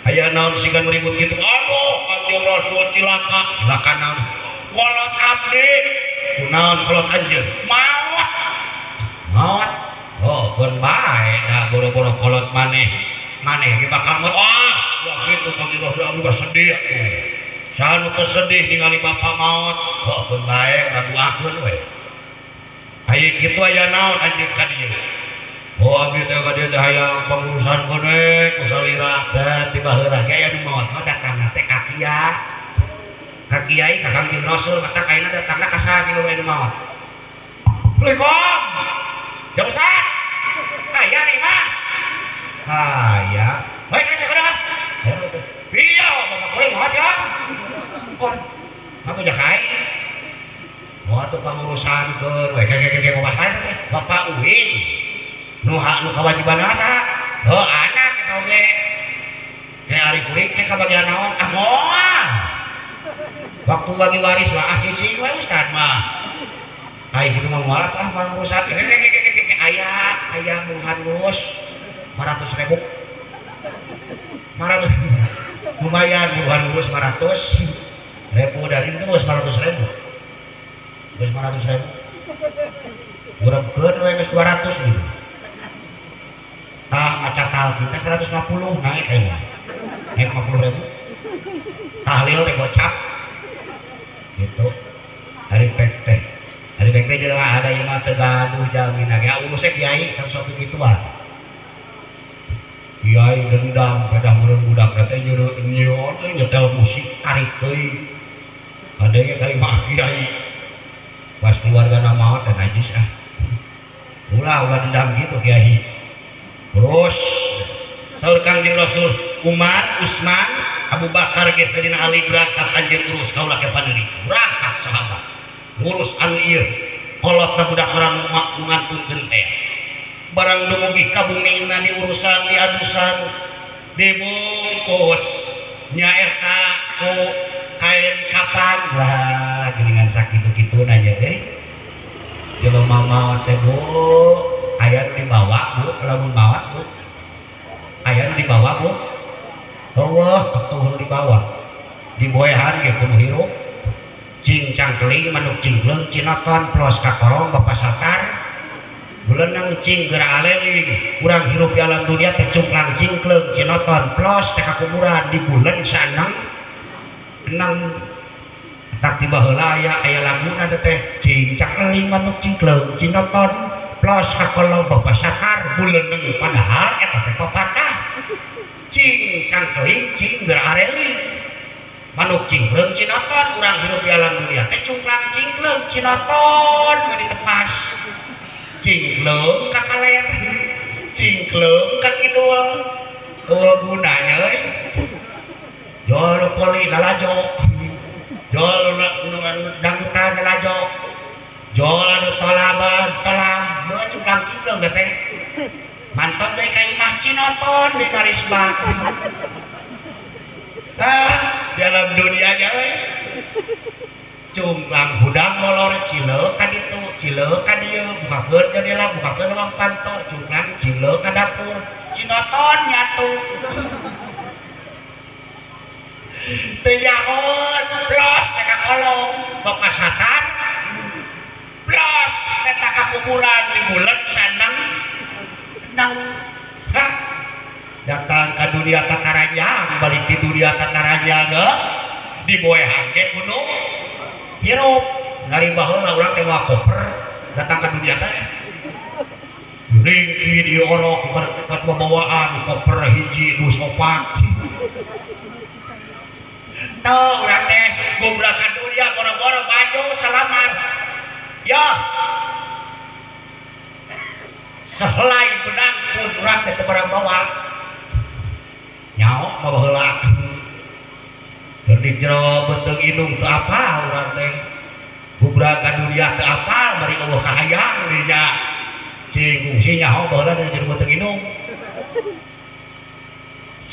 Aya naon sigan ribut kitu. Aduh, Kangjeng Rasul cilaka. Cilaka naon? Kolot abdi. Kunaon kolot anjeun? Maot. Maot. Oh, keun bae da boro-boro kolot maneh. Maneh ge bakal maot. Ah, wah kitu Kangjeng Rasul abdi mah sedih atuh. Saha nu teu sedih ningali bapa maot? Oh, keun bae urang doakeun we. Aya kitu aya naon anjeun ka dieu? Oh, abdi teh ka dieu teh hayang pangurusan keun we ku salira da tiba heula ge aya nu maot mah datangna teh ka kiai. Ka kiai ka Kangjeng Rasul matak ayeuna datangna ka saha jeung anu maot. Assalamualaikum. Ya Ustaz. Aya nih mah. Aya. Baik ka sakudaha. Iya, bapak kuring maot ya. Kon. Kamu jakai. Oh, atuh pangurusan keun we ke bapak saya teh. Bapak uing. Nu hak nu kewajiban saha? Heuh, anak eta oge. Ke ari kuring teh kabagian naon? Ah moal. Waktu bagi waris wah ah cicing we Ustaz mah. Ai kitu mah moal atuh ah pangurusan. Aya aya muluhan ngurus 500.000. 500 lumayan muluhan ngurus 500.000 dari itu geus 500.000. Geus 500.000. Gurebkeun we geus 200 gitu. Tah maca talqin teh 150 naik ayeuna. Naik 50.000. Tahlil teh gocap. Gitu. Hari pek teh. Hari pek teh jelema ada ieu mah teu gaduh jalmina ge urusnya kiai kan sok kituan. Kiai dendam pedah meureun budak teh nyeureun nyeun teh nyetel musik tarik teuing. Adege ka imah kiai. Pas keluargana maot dan najis ah. Ulah ulah dendam gitu kiai. Terus saur Kangjeng Rasul Umar, Utsman, Abu Bakar ge Sayyidina Ali berangkat anjeun urus kaula ke pandeuri. Berangkat sahabat. Ngurus anu ieu. Kolotna budak urang nu ngantunkeun teh. Barang dumugi ka bumina diurusan diadusan dibungkus nya eta ku kain kapan lah geuningan sakitu-kituna nya euy. Jelema maot teh Bu, aya nu dibawa Bu, lamun maot Bu. Aya nu dibawa Bu. Eueuh, atuh nu dibawa. Diboehan ge kudu hirup. Cing cangkeling manuk cingkleung cinoton plos ka kolong Bapak Satar. Buleunang cing geura aleling, urang hirup di alam dunia teh cungklang cingkleung cinoton plos teh ka kuburan di buleun saneng enang tak tiba heula aya laguna teh cing cangkeling manuk cingkleung cinoton plos ka kolong Bapak Satar buleuneng padahal eta teh pepatah. Cing cangkeling cing geura areling manuk cingkleung cinoton urang hirup di alam dunia teh cungklang cingkleung cinoton we ditepas. Cingkleung ka kaler, cingkleung ka kidul, eueuh gunanya euy. Jol nu poli lalajo, jol nu dangdutan lalajo, jol anu tolaban tolam, meureun cungklang cingkleung teh. Mantap deui ka imah cinoton di karisma. Ah, di alam dunia nya euy. Cungklang hudang molor cileuk ka ditu, cileuk ka dieu, bukakeun jendela, bukakeun lawang panto, cungklang cileuk ka dapur, cinoton nyatu. Teu nyahoan, plos teh ka kolong, Bapak Satar. Plos teh ka kuburan di buleun saneng. Nang hah datang ka dunia tatarajang, balik di dunia tatarajang ge diboehan ge kudu hirup. Ngari baheula urang teh mawa koper datang ka dunia teh ringki diorok bawaan koper hiji dus opat. Teu urang teh gobrak ka dunia boro-boro baju salamat. Ya sehelai benang pun urang teh teu barang bawa. Nyaho mah baheula. Keur di jero beuteung indung teu apal urang teh. Gubrak ka dunia teu apal bari eueuh kahayang deui nya. Cing kungsi nyaho baheula dina jero beuteung indung.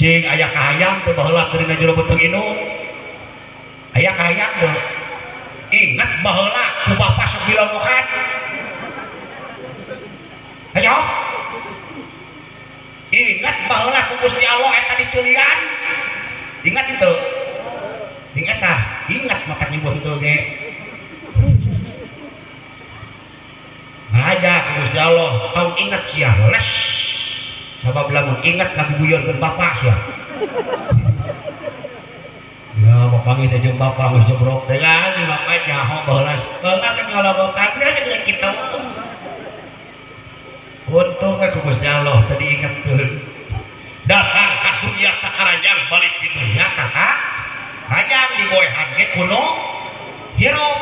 Cing aya kahayang teu baheula keur dina jero beuteung indung. Aya kahayang teu? Ingat baheula ku bapa sok dilomokan. Ayo. Ingat baheula ku Gusti Allah eta diculian. Ingat teu? Ingat tah, ingat mata nyebut teu ge. Ngaja ku Gusti Allah, tong ingat sia les. Sabab lamun ingat ngaguguyonkeun bapak sia. Ya bapak teh jeung bapak geus jebrok teh kan bapak nyaho baheula. Baheula kan ngalabokan geus kitu. Untung we ku Gusti Allah tadi ingatkeun. Datang ka dunia takarajang balik di dunia tata rajang diboehan ge kuno hirup.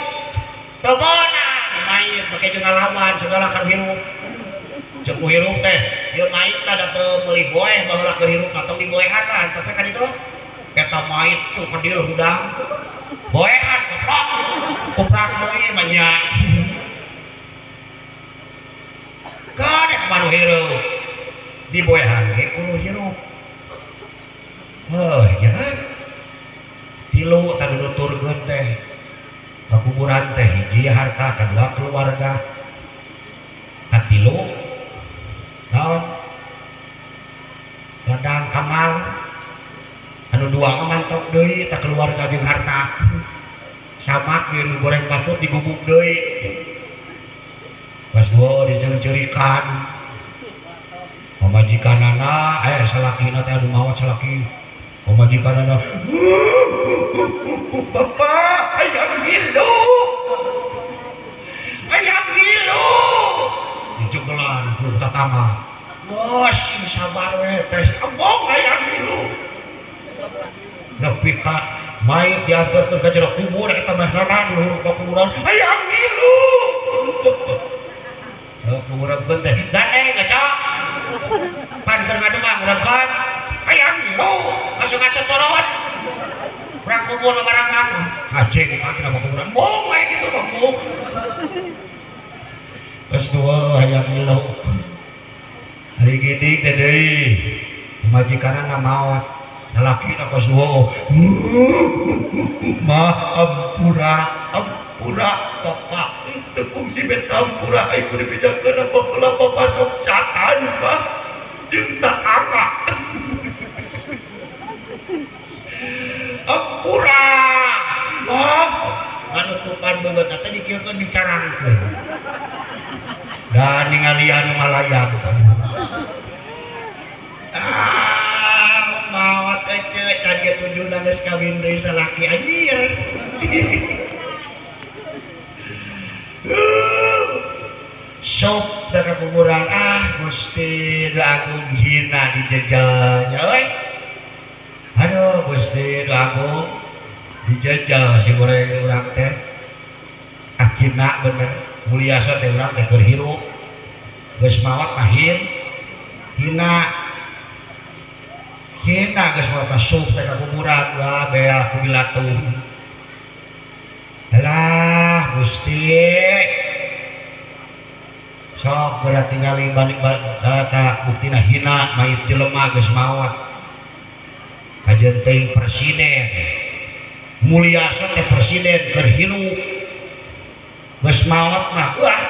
Teu meunang mayit make jeung ngalawan segala kan hirup. Ceuk hirup teh ieu mayit tah da teu meuli boeh baheula keur hirup tong diboehan lah tapi kan itu eta mayit tuh kadil hudang. Boehan goblok. Kuprak deui mah nya. Kadek manu hirup diboehan ge kudu hirup. Heuh nya tilu tadi nuturkeun teh ka kuburan teh hiji harta kadua keluarga katilu naon ladang kamal anu dua mah mantok deui ta keluarga jeung harta samak ge nu goreng patut diguguk deui. Pas dua diceuri-ceurikan pamajikanana salakina teh anu maot salaki pamajikanana bapak hayang ngilu hayang ngilu dicegelan ku tatangga bos sabar we teh embung hayang ngilu nepi ka mayit diantarkeun ka jero kubur eta mah nanan luhur ka kuburan hayang ngilu. Sok ngurepkeun teh gandeng ngacok pan keur ngademang ngurepkeun hayang ngilu masuk atuh turun urang kubur babarengan ngajeng ka tina kuburan bung we kitu mah bung geus dua hayang ngilu hari gini teh deui pamajikanna maot salaki na kos dua mah ampura ampura bapak teu Kungsi betampura ai kudu dibejakeun baheula bapak sok catan mah jeung tatangga. Ampura. Mah nganutupan beungeut teh dikieukeun dicarangkeun. Da ningali anu malayang. Ah, mawat ece can ge tujuna geus kawin deui salaki anjir. Sok da ka kuburan ah Gusti nu agung hina dijejel nya euy. Aduh Gusti nu agung dijejel si goreng urang teh. Ah hina bener mulia teh urang teh keur hirup. Geus mawat mah hina. Hina geus mawat mah sok teh ka kuburan wah bea ku bilatuh. Alah Gusti. Sok geura tingali balik ka buktina hina mayit jelema geus maot. Kajeun teuing presiden. Mulia teh presiden keur hirup. Geus maot mah wah.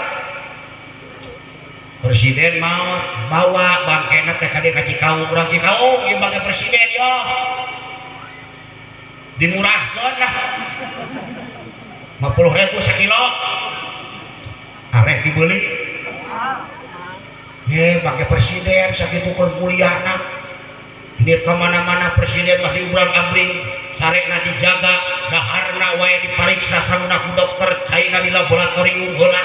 Presiden maot bawa bangkena teh ka dieu ka Cikaung, urang Cikaung ieu bangke presiden yo. Dimurahkeun lah. 50.000 sakilo. Arek dibeli. Ye pakai presiden sakitu keur muliana. Ini kemana-mana presiden mah diubrang-abring, sarekna dijaga, daharna wae dipariksa sanguna ku dokter, caina di laboratorium heula.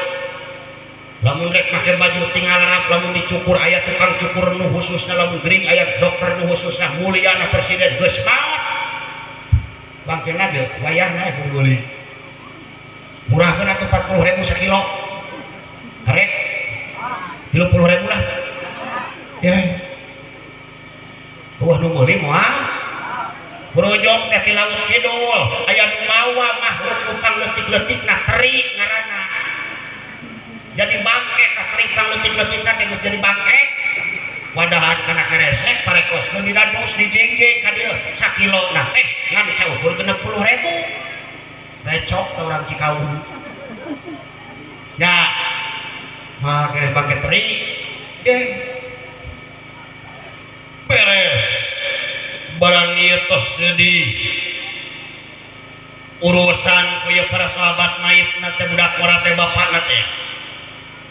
Lamun rek make baju tinggal rap, lamun dicukur aya tukang cukur nu khususna, lamun gering aya dokter nu khususna, muliana presiden geus maot. Bangkena ge wayahna ku meuli. Murahkeun atuh 40.000 sakilo. Arek 30.000 lah. Ya. Wah nu meuli moal. Brojok teh ti laut kidul, aya nu mawa makhluk nu pangletik-letikna teri ngaranna. Jadi bangke tah teri pangletik-letikna teh geus jadi bangke. Wadahan kana keresek parekoskeun dina dus dijengjeng ka dieu sakilona teh ngan saukur 60.000. Recok teh urang Cikaung. Ya. Mah kene bangke teri. Beres. Barang ieu tos di urusan ku ieu para sahabat mayitna teh budak ora teh bapakna teh.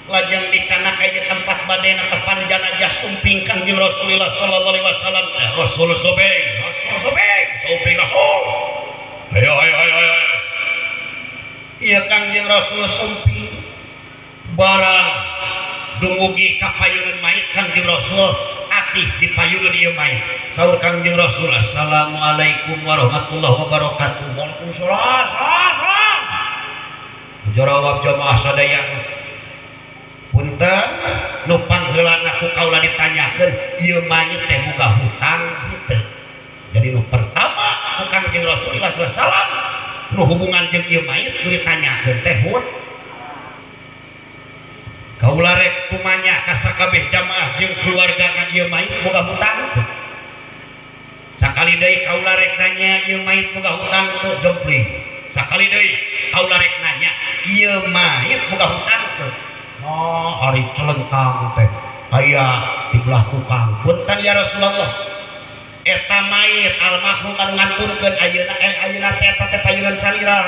Lajeng dicanak aya tempat badena tepan janajah sumping Kangjeng Rasulullah sallallahu alaihi wasallam. Rasul sobeng, Rasul sobeng, sobeng Rasul. Ayo ayo ayo ayo. Ieu Kangjeng Rasul sumping barang dumugi ka payuneun mayit Kangjeng Rasul atih di payuneun ieu mayit. Saur Kangjeng Rasul, assalamualaikum warahmatullahi wabarakatuh. Waalaikumsalam. Salam. Jawab jamaah sadaya. Punten nu pangheulana ku kaula ditanyakeun ieu mayit teh boga hutang henteu. Jadi nu pertama ku Kangjeng Rasulullah sallallahu alaihi wasallam nu hubungan jeung ieu mayit nu ditanyakeun teh hutang. Kaula rek tumanya ka sakabeh jamaah jeung keluargana ieu mayit boga hutang teu. Sakali deui kaula rek nanya ieu mayit boga hutang teu jempling. Sakali deui kaula rek nanya ieu mayit boga hutang teu. Oh, ari celentang teh aya di belah tukang. Punten ya Rasulullah. Eta mayit almarhum anu nganturkeun ayeuna ayeuna teh eta teh payunan salira.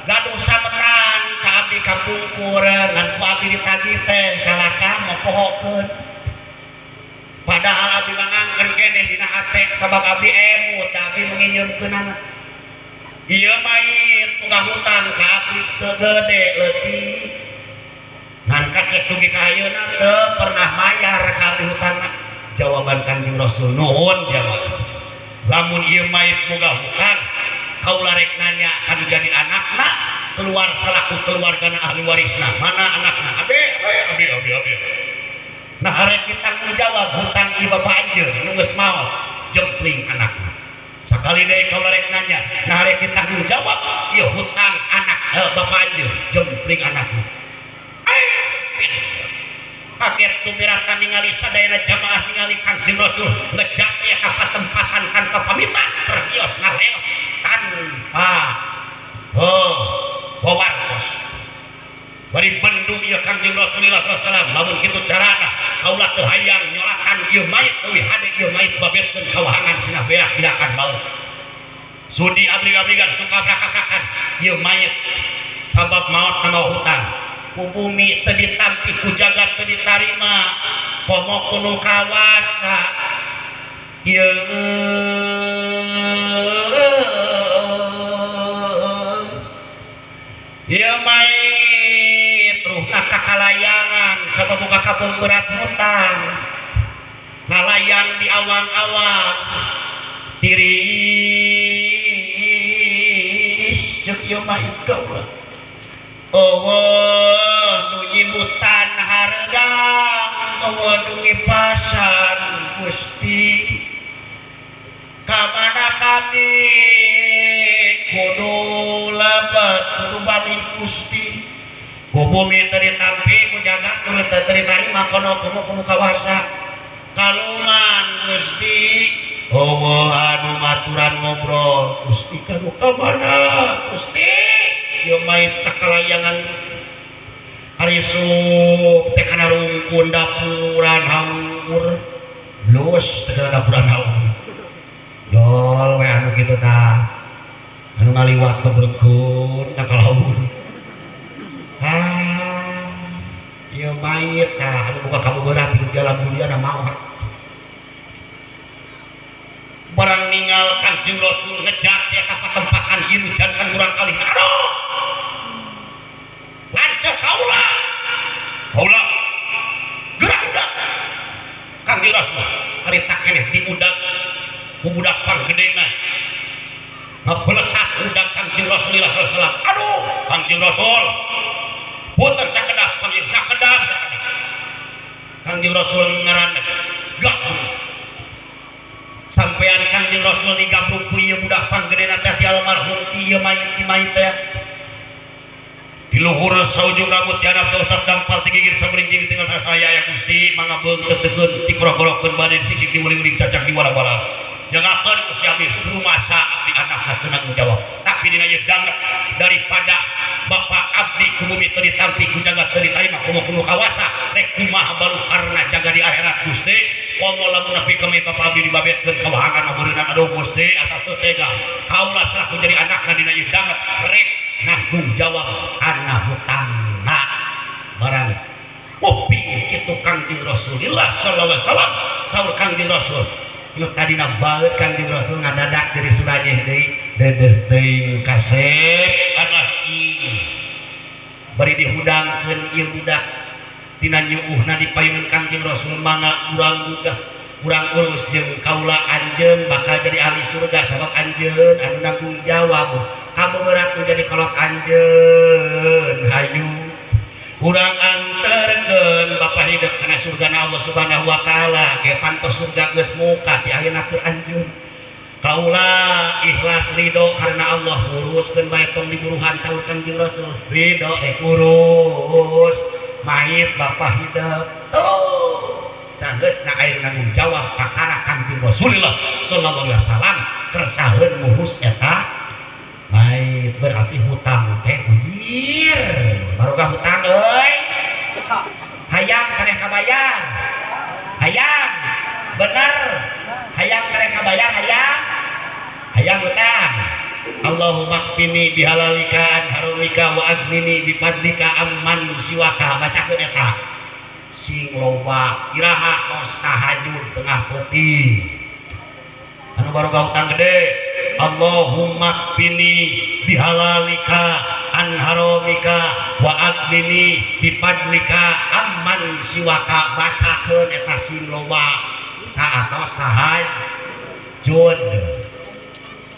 Gaduh sametan ka abdi kapungkur ngan ku abdi ditagih teh kalakah mopohokeun. Padahal abdi mangangkeun keneh dina hate sabab abdi emut abdi nginjeumkeunana. Ieu mayit boga hutang ka abdi teu gede leutik. Ngan kacek dugi ka ayeuna teu pernah mayar ka abdi hutangna. Jawaban Kangjeng Rasul nuhun jamaah. Lamun ieu mayit boga hutang kaula rek nanya kanu jadi anakna keluar salaku keluargana ahli warisna mana anakna abi abi abi abi. Nah arek ditanggung jawab hutang ieu bapa anjeun nu geus maot jempling anakna. Sakali deui kaula rek nanya nah arek ditanggung jawab ieu hutang anak bapa anjeun jempling anakna. Kaget tumiratan ningali sadayana jamaah ningali Kangjeng Rasul ngejak ieu ka patempatan tanpa pamitan pergios ngaleos tanpa wawartos bari sallallahu alaihi wasallam lamun kitu carana kaula teu hayang nyolatan ieu mayit leuwih hade ieu mayit babetkeun kawahangan cenah beak dilakan maut. Sudi abrig-abrigan suka brakakan ieu mayit sabab maot na mau hutang. Ku bumi teu ditampi ku jagat teu ditarima komo kuno kawasa ieu ieu mayit ruhna kakalayangan sabab boga kabung berat hutang ngalayang di awang-awang tiris ceuk ieu mayit kaula eueuh nu nyibutan hareudang eueuh nu ngipasan Gusti ka mana kami kudu lebat kudu balik Gusti ku bumi teu ditampi ku jagat teu ditarima kono kumu kawasa kaluman Gusti eueuh anu maturan ngobrol Gusti kanu ka mana Gusti ieu mayit kakalayangan ari sup teh kana rungkun dapuran haur blus teh kana dapuran haur jol we anu kitu tah anu ngaliwat beberkeun ka kalaur ah ieu mayit tah anu boga kabogoran di alam dunia na maot barang ninggal Kangjeng Rasul ngejar di eta patempatan ieu jantan murang kali aduh lanceuk kaula kaula gerak udah Kangjeng Rasul harita keneh diudag ku budak panggedena ngabelesat udag Kangjeng Rasulullah sallallahu alaihi wasallam aduh Kangjeng Rasul punten sakedap panggil sakedap Kangjeng Rasul ngaranna gabruk sampean Kangjeng Rasul digabruk ku ieu budak panggedena teh ti almarhum ti ieu mayit ti mayit teh di luhur saujung rambut di handap sausap dampal ti gigir sabrinjing tinggal saya ya Gusti mangga beung teu dikorok-korokkeun bade sisik diuling-uling cacak diwala-wala jangakeun Gusti abdi rumasa abdi anakna teu nanggung jawab tapi dina ieu danget daripada bapak abdi ku bumi teu ditampi ku jagat teu ditarima komo kuno kawasa rek kumaha balukarna jaga di akhirat Gusti komo lamun nepi kami bapak abdi dibabetkeun kawahangan mabeureunana aduh Gusti asa teu tega kaula selaku jadi anakna dina ieu danget rek nanggung jawab kana hutangna barang kuping kitu Kangjeng Rasulillah sallallahu alaihi wasallam saur Kangjeng Rasul nu tadina baeut Kangjeng Rasul ngadadak jadi surajeh deui dedeh teuing kasep anak ieu bari dihudangkeun ieu budak tina nyuuhna dipayunkeun Kangjeng Rasul mangga urang gugah urang urus jeung kaula anjeun bakal jadi ahli surga sabab anjeun anu nanggung jawab kamu berat jadi kolot anjeun hayu urang anterkeun bapak hidup kana surgana Allah Subhanahu wa taala ge pantos surga geus muka ti ayeuna keur anjeun kaula ikhlas ridho karena Allah nguruskeun bae tong diburuhan saur Kangjeng Rasul ridho rek urus mayit bapak hidup tuh tah geus na aya nanggung jawab kakara Kangjeng Rasulullah sallallahu alaihi wasallam kersaheun ngurus eta mayit berarti hutang teh uyir barokah hutang euy hayang kareh kabayar hayang bener hayang kareh kabayar hayang hayang hutang Allahumma kfini bihalalika an harumika wa aghnini bifadlika amman siwaka bacakeun eta sing loba iraha tos tahajud tengah peuting anu barokah hutang gede Allahumma kfini bihalalika an haramika wa aghnini bifadlika amman siwaka bacakeun eta sing loba saatos tahajud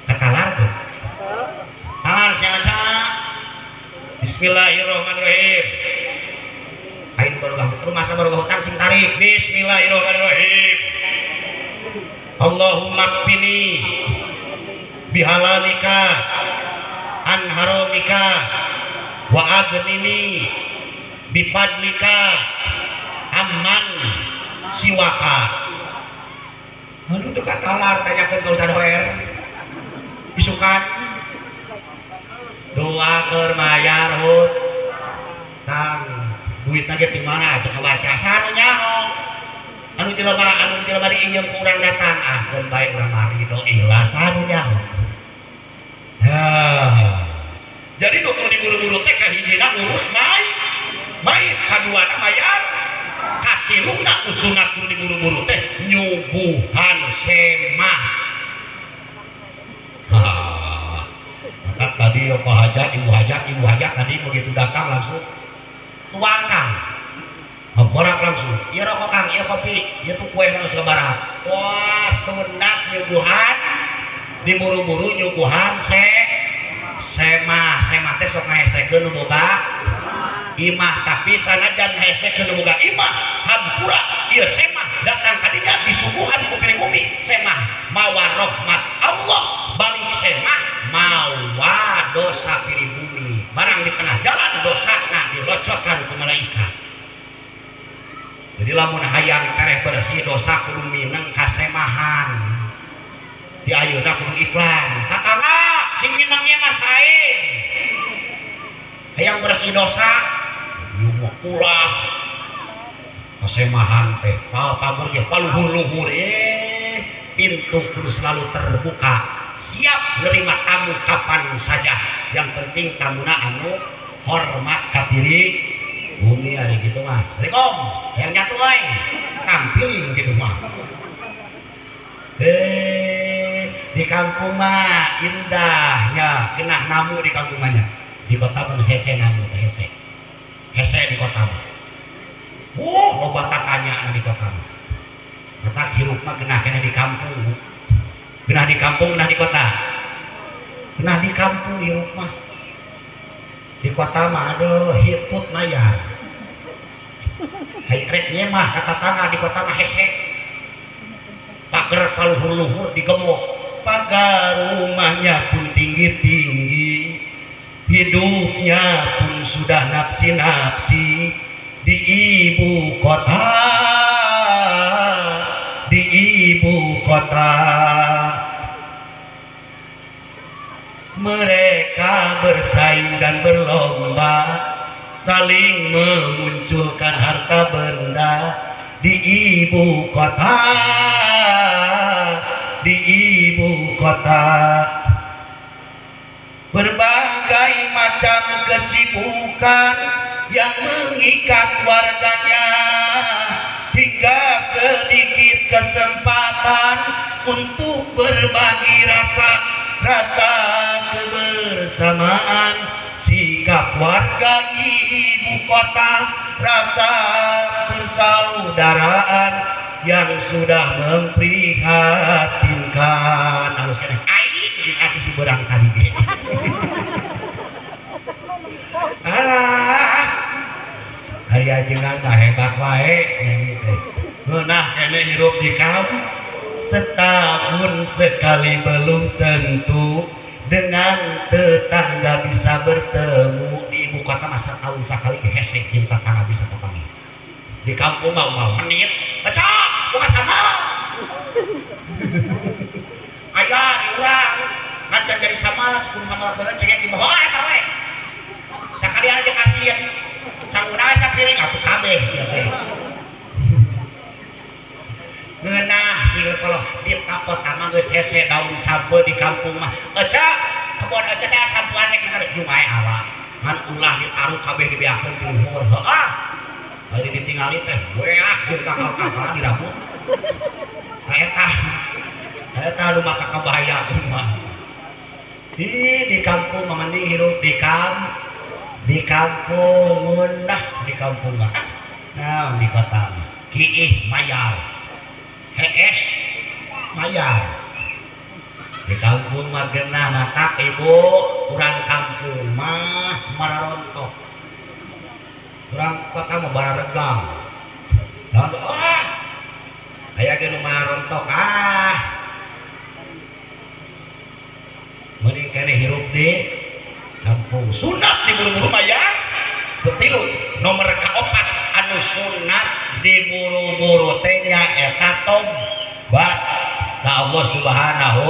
katalar tuh talar siapa. Bismillahirrahmanirrahim aing barokah rumah barokah hutang sing tarik Bismillahirrahmanirrahim Allahumma kfini bihalalika an haramika wa aghnini bifadlika amman siwaka. Aduh teu katalar tanyakeun ka Ustaz Hoer isukan doa keur mayar hutang Duitna ge ti mana atuh kabaca saha nu nyaho. Anu jelema diinjem ku urang datang ah keun bae urang mah ridho ikhlas saha nu nyaho. Jadi nu kudu diburu-buru teh kahijina ngurus mayit, kaduana mayar, katiluna nu sunat kudu diburu-buru teh nyuguhan semah. Maka tadi Pak Hajat, Ibu Hajat tadi begitu datang langsung tuang kang, borak langsung, iya rokok kang, iya kopi, iya tuh kue langsung barak. Wah sunat nyuguhan, diburu-buru nyuguhan semah, semah teh sok ngahesekeun nu boga imah, tapi sanajan ngahesekeun nu boga imah, hampura ieu semah datang kadinya disuguhan ku piring bumi, semah mawa rahmat Allah, balik semah mawa dosa piring bumi, barang di tengah jalan dosana dilocotkan ku malaikat. Jadi lamun hayang tereh bersih dosa kudu mineng kasemahan. Di ayeuna kudu iklan, tatangga sing minengnya mah kain. Hayang bersih dosa, ieu mah ulah kasemahan teh, pagur ge paluhur-luhur pintu kudu selalu terbuka, siap nerima tamu kapan saja. Yang penting tamuna anu hormat ka diri bumi hari gitu mah. Assalamualaikum, yang nyatu euy, tampilin gitu mah. Di kampung mah indahnya, genah namu di kampung mah. Di kota mah hese namu teh hese. Hese di kota mah. Loba tatanya di kota mah. Kata hirup mah genah keneh di kampung. Genah di kampung, genah di kota. Genah di kampung hirup mah. Di kota mah aduh hitut mayar. Hai rek nyemah kata tangga di kota mah hese. Pagar paluhur-luhur digemok, pagar rumahnya pun tinggi-tinggi, hidupnya pun sudah nafsi-nafsi di ibu kota, di ibu kota. Mereka bersaing dan berlomba, saling memunculkan harta benda di ibu kota, di ibu kota. Berbagai macam kesibukan yang mengikat warganya, hingga sedikit kesempatan untuk berbagi rasa kebersamaan. Sikap warga ibu kota, rasa persaudaraan yang sudah memprihatinkan. Halus keneh aing jeung artis si beurang tadi ge. Alah, hari ajengan mah hebat wae nyanyi teh. Ngeunah keneh hirup di kampung setahun sekali belum tentu dengan tetangga bisa bertemu. Di ibu kota masa tahun sekali hese jeung tetangga bisa tepangi. Di kampung mah mau menit kecok bukan sama. Aya di urang ngacan jadi sama sepuluh sama keun cengek di bawah eta we. Sakali aja kasihan sanguna we sapiring atuh kabeh sia teh. Ngeunah sih kalau di kota mah geus hese daun sampe di kampung mah. Eca kebon eca teh sampuan rek kita jumae awak. Ngan ulah ditaruh kabeh dibeakeun di luhur. Heuah. Bari ditingali teh weah jeung kakal-kakal dirabut. Eta eta nu mata kabahayakeun mah. Di kampung mah mending hirup di kampung ngeunah di kampung mah. Nah, di kota mah kiih mayar. Hees mayar. Di kampung mah genah matak ibu, urang kampung mah mararontok. Urang kota mah bararegang. Ah, aya ge nu mararontok ah. Mending keneh hirup di kampung. Sunat diburu-buru mayar. Ketilu nomor kaopat anu sunat diburu-buru teh nyaeta tobat ka Allah Subhanahu.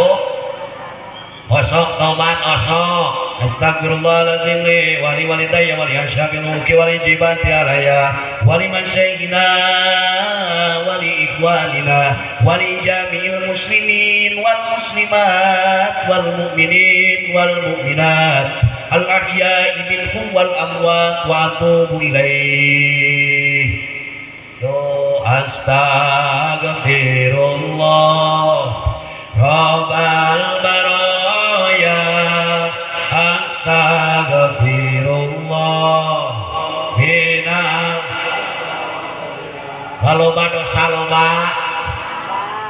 Osok tobat osok. Astagfirullahaladzim li wa li walidayya wa li ashabil mulki wa li jibati alaya wa li masyaykhina wa li ikhwanina wa li jami'il muslimin wal muslimat wal mu'minin wal mu'minat al ahya'i minhum wal amwat wa atubu ilaih. Do astagfirullah rabbal baraya astagfirullah minal loba dosa loba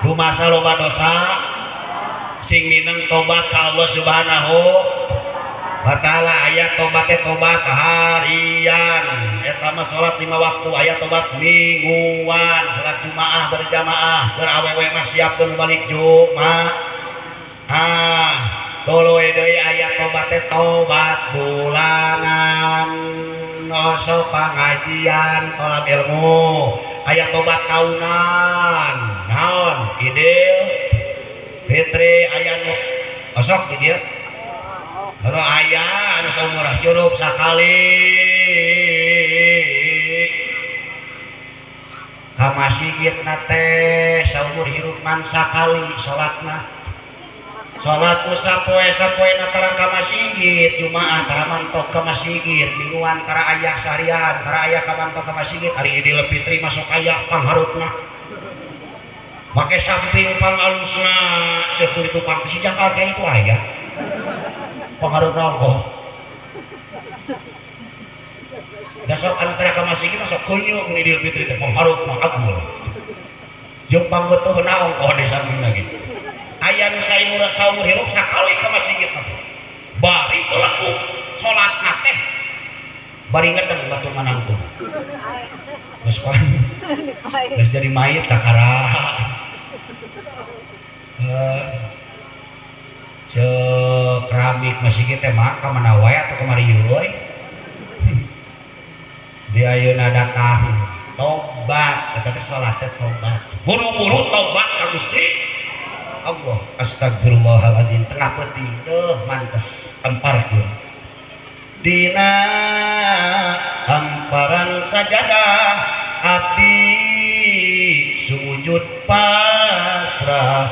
rumasa loba dosa sing mineng tobat ka Allah Subhanahu wa ta'ala. Aya tobat teh tobat harian eta mah salat 5 waktu, aya tobat mingguan, salat Jumaah berjamaah keur awewe mah siapkeun balik Jumaah. Ah, tuluy deui aya tobat teh tobat bulanan, osok pangajian tolab ilmu, aya tobat tahunan naon Idul Fitri aya nu osok di dieu. Kalau aya anu saumur hirup sakali ka masjidna teh saumur hirup man sakali salatna. Salat ku sapoe-sapoena tara ka masjid, Jumaah tara mantok ka masjid, mingguan tara aya seharian, tara aya ka mantok ka masjid, ari Idul Fitri masuk aya pangharupna. Make samping pangalusna ceuk di tukang si Jakarta itu aya. Pengaruh rokok. Dasar antara ka masjid masuk kunyu Idul Fitri teh pangharupna agul. Jeung pangbeuteuh naon oh di samping lagi. Aya nu saumur hirup sakali ka masjid teh. Bari laku salatna teh bari ngedeng batur manangtung. Geus pan. Geus jadi mayit kakara. Ceuk keramik masjid teh mah ka mana wae atuh kamari euy. Di ayeuna datang tobat, eta teh salat teh tobat. Buru-buru tobat ka Gusti Allah. Astagfirullahaladzim tengah peuting deuh mantes amparkeun. Dina hamparan sajadah abdi sujud pasrah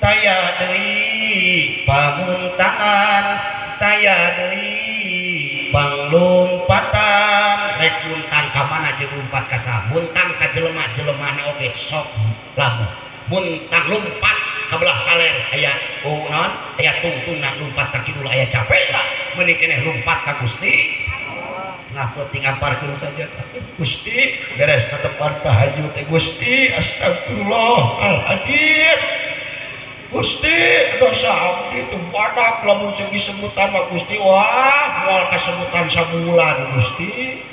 taya deui pamuntangan taya deui panglumpatan rek muntang ka mana jeung lumpat ka saha muntang ka jelema-jelemana oge sok lamun muntang lumpat ka belah kaler aya naon aya tungtungna lumpat ka kidul aya capekna meuning keneh lumpat ka Gusti nah penting amparkeun saja Gusti beres ka tempat tahajud teh Gusti astagfirullahaladzim Gusti dosa abdi teu badak lamun segi sebutan mah Gusti wah moal kasebutan sabulan Gusti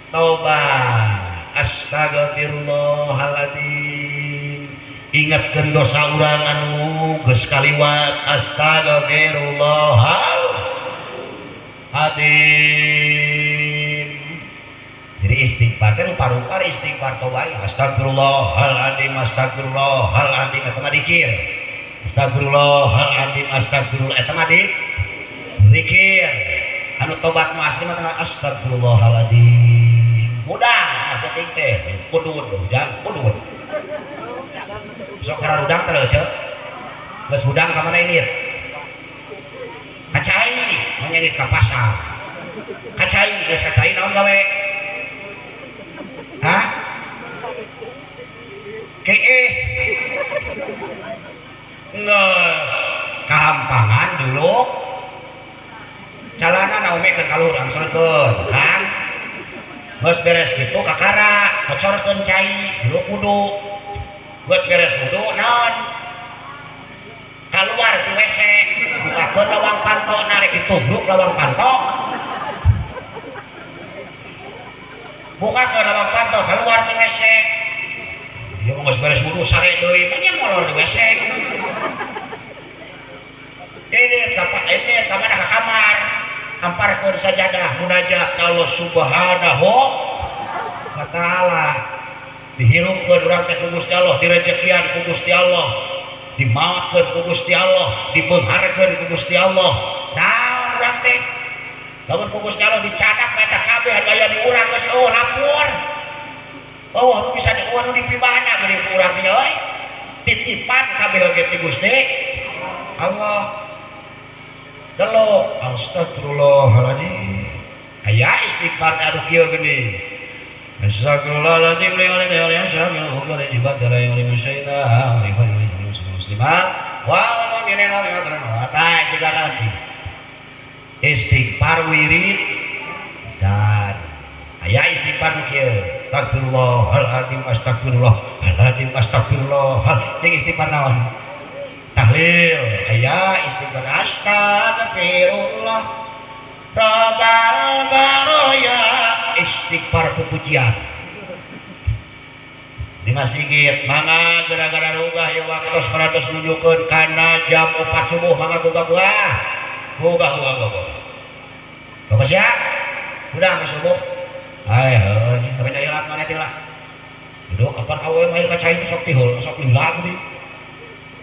taubat astagfirullahaladzim ingatkeun dosa urang anu geus kaliwat astagfirullahaladzim. Jadi istighfar teh rupa-rupa istighfar tobai astagfirullahaladzim astagfirullahaladzim eta mah dikir astagfirullahaladzim astagfirullah eta mah dikir anu tobat nu asli mah astagfirullahaladzim mudah penting teh kudun hujang kudun sok karena hudang teh ceu geus hudang ka mana ini kacai menyengit ka pasar kacai geus kacai naon gawe hah keeh geus kahampangan dulu calana naumekeun ka luhur angsolkeun kan geus beres kitu kakara kocorkeun cai dulu kudu geus beres wudu naon kaluar ti WC bukakeun lawang panto narek ditubruk lawang panto bukakeun lawang panto kaluar ti WC ieu mah geus beres wudu sare deui mah nya molor di WC ini ka mana ka kamar amparkeun sajadah munajat ka Allah Subhanahu wa taala dihirupkeun urang teh ku Gusti Allah direjekian ku Gusti Allah dimaotkeun ku Gusti Allah dibeungharkeun ku Gusti Allah Naon urang teh? Lamun ku Gusti Allah dicadak eta kabeh anu aya di urang geus eueuh lapor. Oh, nu bisa diuan nu dipibana geuning ku urang teh euy. Titipan kabeh oge ti Gusti Allah. Delok astagfirullahaladzim. Aya istighfar anu kieu geuning. Astagfirullahaladzim li wa li asyamil hukmul ibadala li musyaina li muslimat wa mu'minina wa mu'minat. Istighfar wirid dan aya istighfar nu kieu. Astagfirullahaladzim astagfirullahaladzim astagfirullah. Jeung istighfar naon? Tahlil. Aya istighfar astagfirullah rabbal baraya, istighfar pupujian. Di masjid mangga gara-gara rubah ya waktu 100 nunjukkeun kana jam 4 subuh mangga gugah-gugah. Gugah-gugah. Bapak siap? Udah ke subuh. Hai, heuh, ka cai lat mana teh lah. Duduk kapan awe mah ka cai sok tihul, sok lila geuning.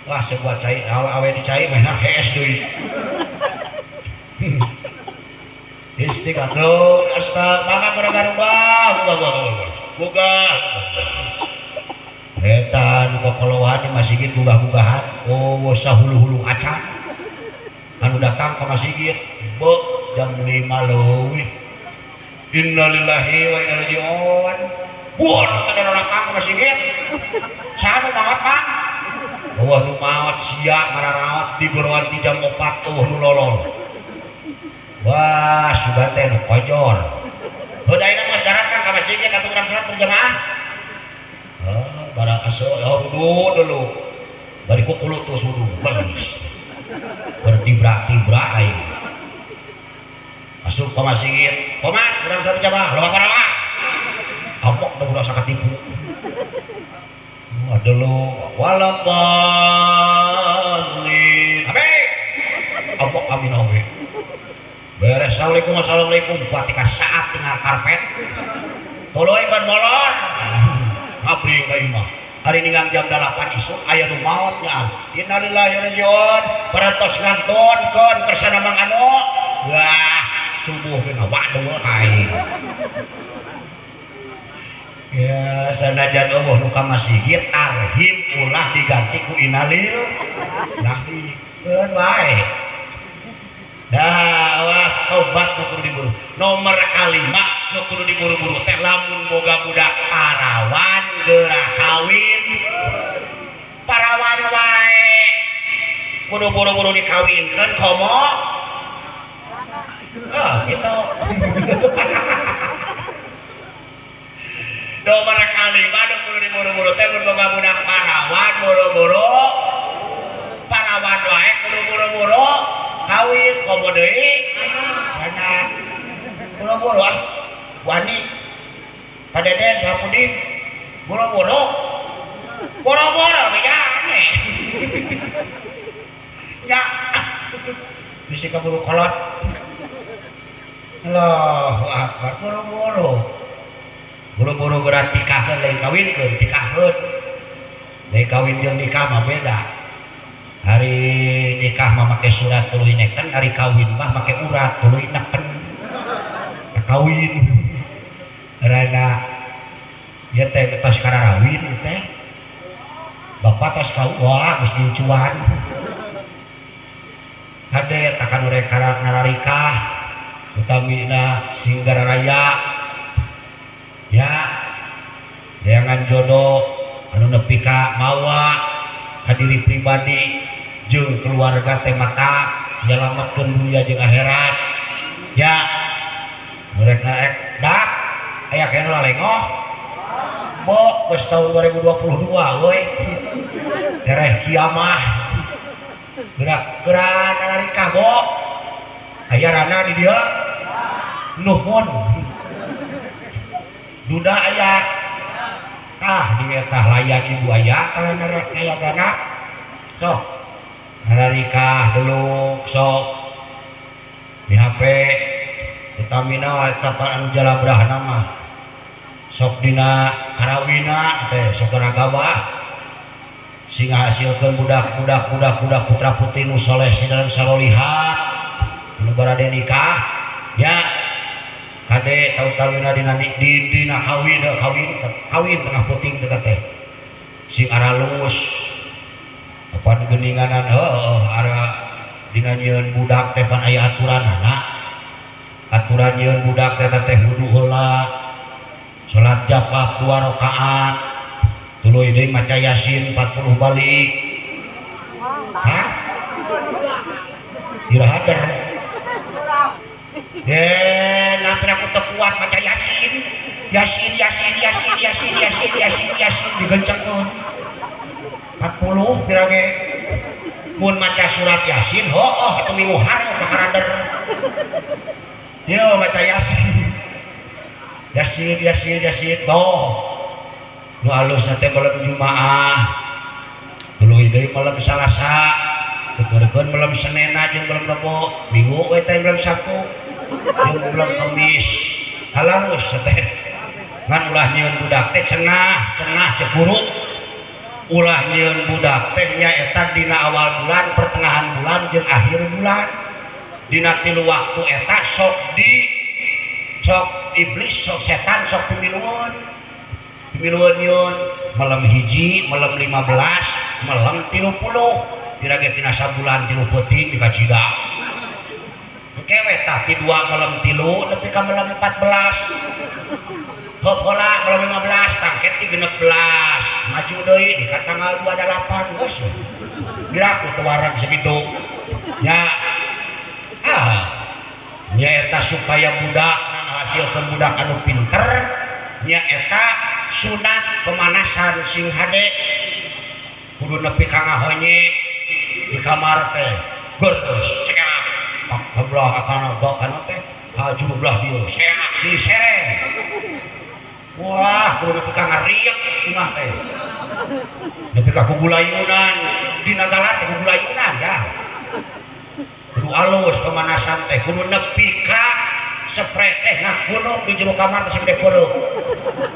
Wah, sebuah cai awe di cai mah hees deui. Istighfar astag mangga gara-gara rubah, gugah-gugah. Gugah. Eta nu kokoloan di masjid gugah-gugahan, oh sahulu-hulu acan. Anu datang ke masjid be jam 5 leuwih. Innalillahi wa inna ilaihi raji'un. Buon teh datang ke masjid. Saha nu maot, Mang? Eueuh nu maot sia mararaot digeroan di jam 4 eueuh nu lolol. Wah, sugan teh nu kojor. Heuh ayeuna mah daratkan ka masjid atuh urang salat berjamaah. Oh, bara aso oh dulu. Bari kukulut tuh sudu bagus. Bertibra-tibra aing. Masuk ke masjid, komat urang salat berjamaah, loba parawa. Amok da urang sakatipu. Wah, dulu waladhdallin. Amin. Amok amin amin. Beres assalamualaikum assalamualaikum ketika saat tinggal karpet. Tuluy kan molor. Ngabring ka imah. Hari ninggang jam 8 isuk aya nu maot nya. Innalillahi wa inna ilaihi raji'un. Parantos ngantonkeun kersana Mang Anu. Wah, subuh geuna wadul aing. Ya, sanajan eueuh nu ka masjid tarhim ulah diganti ku innalillahi. Keun wae. Dah, awas tobat nu kudu diburu. Nomor kalima nu kudu diburu-buru teh lamun boga budak parawan geura kawin. Parawan wae kudu buru-buru dikawinkeun komo. Ah, gitu. Nomor kalima nu kudu diburu-buru teh mun boga budak parawan buru-buru. Parawan wae kudu buru-buru kawin komo deui anak buru-buru ah wani Pak Deden Pak Pudin buru-buru boro-boro ya aneh ya bisi kaburu kolot. Allahu akbar buru-buru buru-buru geura tikahkeun lain kawinkeun tikahkeun lain kawin jeung nikah mah beda. Hari nikah mah make surat tuluy neken, hari kawin mah make urat tuluy neken. Kawin rada ieu teh tos kararawin teh. Bapak tos kau wah geus gincuan. Hade takan rek nararikah utamina sing gararaya. Ya. Deangan jodoh anu nepi ka mawa ka diri pribadi jeung keluarga teh mata nyelametkeun dunia jeung akhirat. Ya. Mereka rek dak aya kene lalengoh. Bo geus tahun 2022 euy. Tereh kiamah. Gerak geura nararikah bo. Aya rana di dieu. Nuhun. Duda aya. Tah di eta layan ibu aya kana aya dana. Sok nararikah dulu sok di HP utamina eta anu jalabrahna mah sok dina karawina teh sok gabah sing ngahasilkeun budak-budak budak-budak putra putri nu soleh dalam salolihat. Anu barade nikah ya kade tau-tawina dina dina kawin kawin kawin tengah puting teh teh sing aralus apan geuninganan heueuh ara dina nyieun budak teh pan aya aturanana aturan nyieun budak teh teh wudu heula salat jafaf 2 rakaat tuluy deui maca Yasin 40 balik hah iraha der nah aku teu kuat maca Yasin Yasin Yasin Yasin Yasin Yasin Yasin Yasin digencengkeun 40 pira ge mun maca surat Yasin hooh atuh minggu hareup makarader ieu maca Yasin Yasin Yasin Yasin toh nu alus teh malam Jumaah tuluy deui malam Salasa tuturkeun malam Senena jeung malam Rebo Minggu we teh malam Sabtu jeung malam Kamis halalus teh ngan ulah nyieun budak teh cenah cenah cek guru ulah nyieun budak teh nyaeta dina awal bulan pertengahan bulan jeung akhir bulan dina tilu waktu eta sok di sok iblis sok setan sok pemiluan pemiluan nyieun malam hiji malam 15 malam 30 kira ge tina sabulan 3 peuting dikacida engke we tah ti 2 malam 3 nepi ka malam 14 heup heula malam 15 tangket ti 16 maju deui di ka tanggal 28 geus diraku teu wareg sakitu nya ah nyaeta supaya budak ngahasilkeun budak anu pinter nyaeta sunat pemanasan sing hade kudu nepi ka ngahonye di kamar teh gerus seak kabelah kana kana teh haju belah dieu seak si sereng wah kudu nepi ka ngariek imah teh nepi ka kugulayunan dina dalan teh kugulayunan ya kudu alus pemanasan teh kudu nepi ka spray teh ngagunung di jero kamar teh sagede peureuk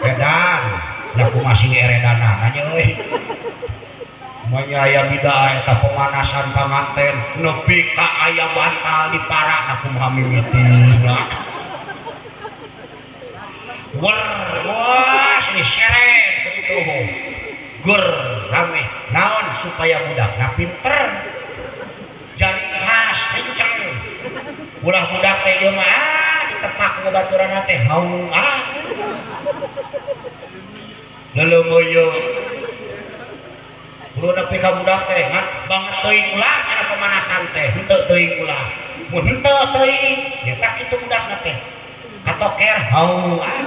edan da kumaha sing eredana nya euy manya aya bidah eta pemanasan panganten nepi ka aya bantal di parana kumaha mimitina wer wah sini seret kitu ger rame naon supaya budakna pinter jari khas kenceng ulah budak teh ieu mah ditepak ku baturanna teh haung ah leuleumeuyeung kudu nepi ka budak teh ngan banget teuing ulah cara pemanasan teh henteu teuing ulah mun henteu teuing nya tah kitu budakna teh katoker haung ah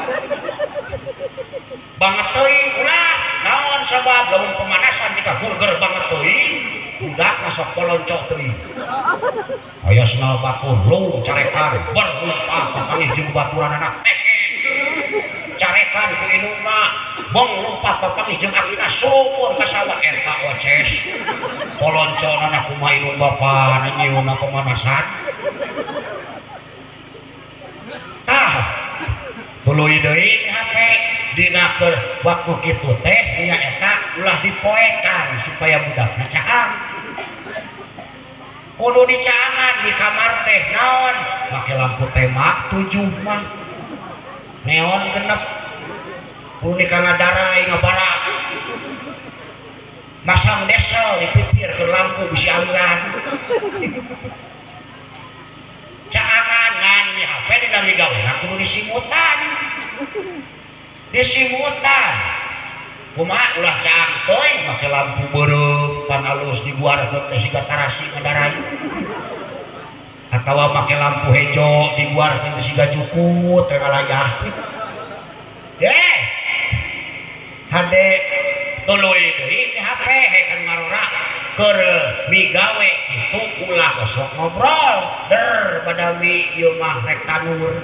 banget teuing ulah naon sabab lamun pemanasan jika burger banget teuing budak masuk poloncok teuing aya senal batur lung carekan berlumpat papanggih jeung baturanana teke carekan ku indungna bong lumpat papanggih jeung akina sumur ka sawah eta oces poloncona kumaha indung bapana nyieunna pemanasan tah tuluy deui HP dina keur waktu kitu teh nyaeta ulah dipoekan supaya budakna caang kudu dicaangan di kamar teh naon make lampu tembak 7 mah neon genep kudu ka ngadarai ngabarak masang desel di pipir ke lampu bisi aliran caangan ngan mi HP dina migawe kudu disimutan disimutan kumaha ulah caang teuing make lampu beureum pan alus dibuarkeun teh siga tarasi ngadarai atawa make lampu hejo dibuarkeun teh siga jukut teh ngalayah deh hade tuluy deui di HP hekan ngarora keur migawe kitu ulah osok ngobrol der badami ieu mah rek tanur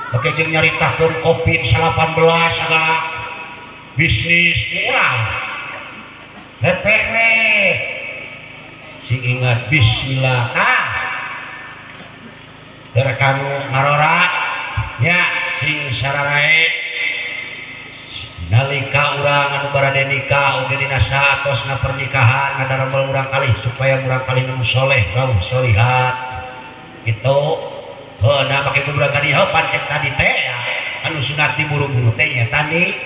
oke jeung nyaritakeun Covid-19 segala bisnis urang lepeh we sing ingat bismillah tah keur kanu ngarora nya sing sararae nalika urang anu barade nikah oge dina saatosna pernikahan ngadarmel urang kalih supaya urang kalih nu soleh rauh solihat. Gitu heuh nah make kuburan tadi heuh pancek tadi teh ya anu sunat diburu-buru teh nya tadi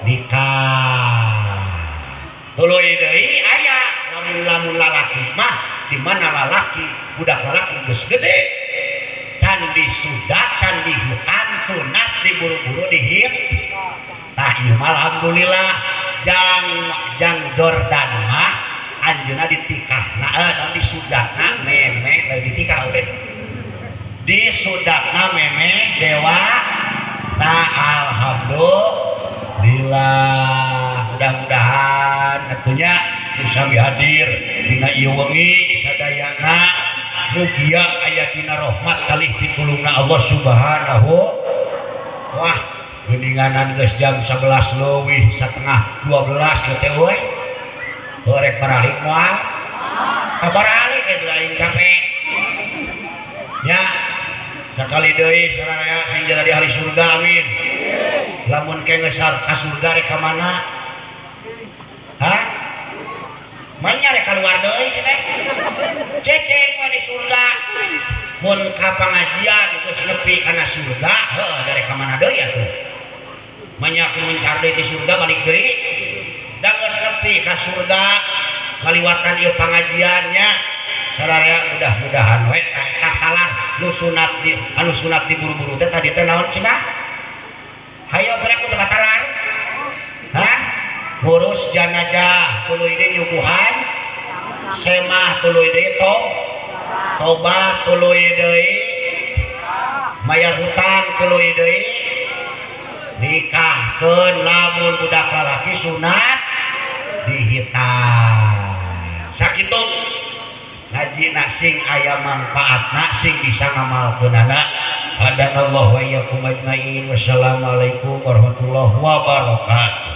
nikah. Tuluy deui aya lamun-lamun lalaki mah di mana lalaki budak lalaki geus gede candi sudat candi hutan sunat diburu-buru dihit. Tah ieu mah alhamdulillah jang Jordan mah anjeunna ditikahna naon disudatna meme lain ditikah we. Disudatna meme dewa sa alhamdulillah. Mudah-mudahan tentunya sami hadir dina ieu wengi sadayana mugia aya dina rahmat kalih pitulungna Allah Subhanahu. Wah geuninganan geus jam 11 leuwih setengah 12 teh euy. Rek baralik moal? Kabaralik eta aing capek. Nya sakali deui sararea sing jadi ahli surga amin. Lamun ke geus ka surga rek ka mana? Hah? Manya rek kaluar deui si teh. Ceceng we di surga. Mun ka pangajian geus nepi kana surga, heuh rek ka mana deui atuh? Manya ku mencar deui di surga balik deui. Da geus nepi ka surga ngaliwatan ieu pangajiannya. Sararea mudah-mudahan we eta talar nu sunat di anu sunat diburu-buru teh tadi teh naon cenah? Hayo berek teu batalar. Hah? Ngurus janajah tuluy deui nyuguhan semah tuluy deui tobat tuluy deui mayar hutang tuluy deui nikahkeun lamun budak lalaki sunat dihitan. Sakitu ngajina sing aya manfaatna sing bisa ngamalkeunana. Hadanallahu wa iyyakum ajmain. Wassalamualaikum warahmatullahi wabarakatuh.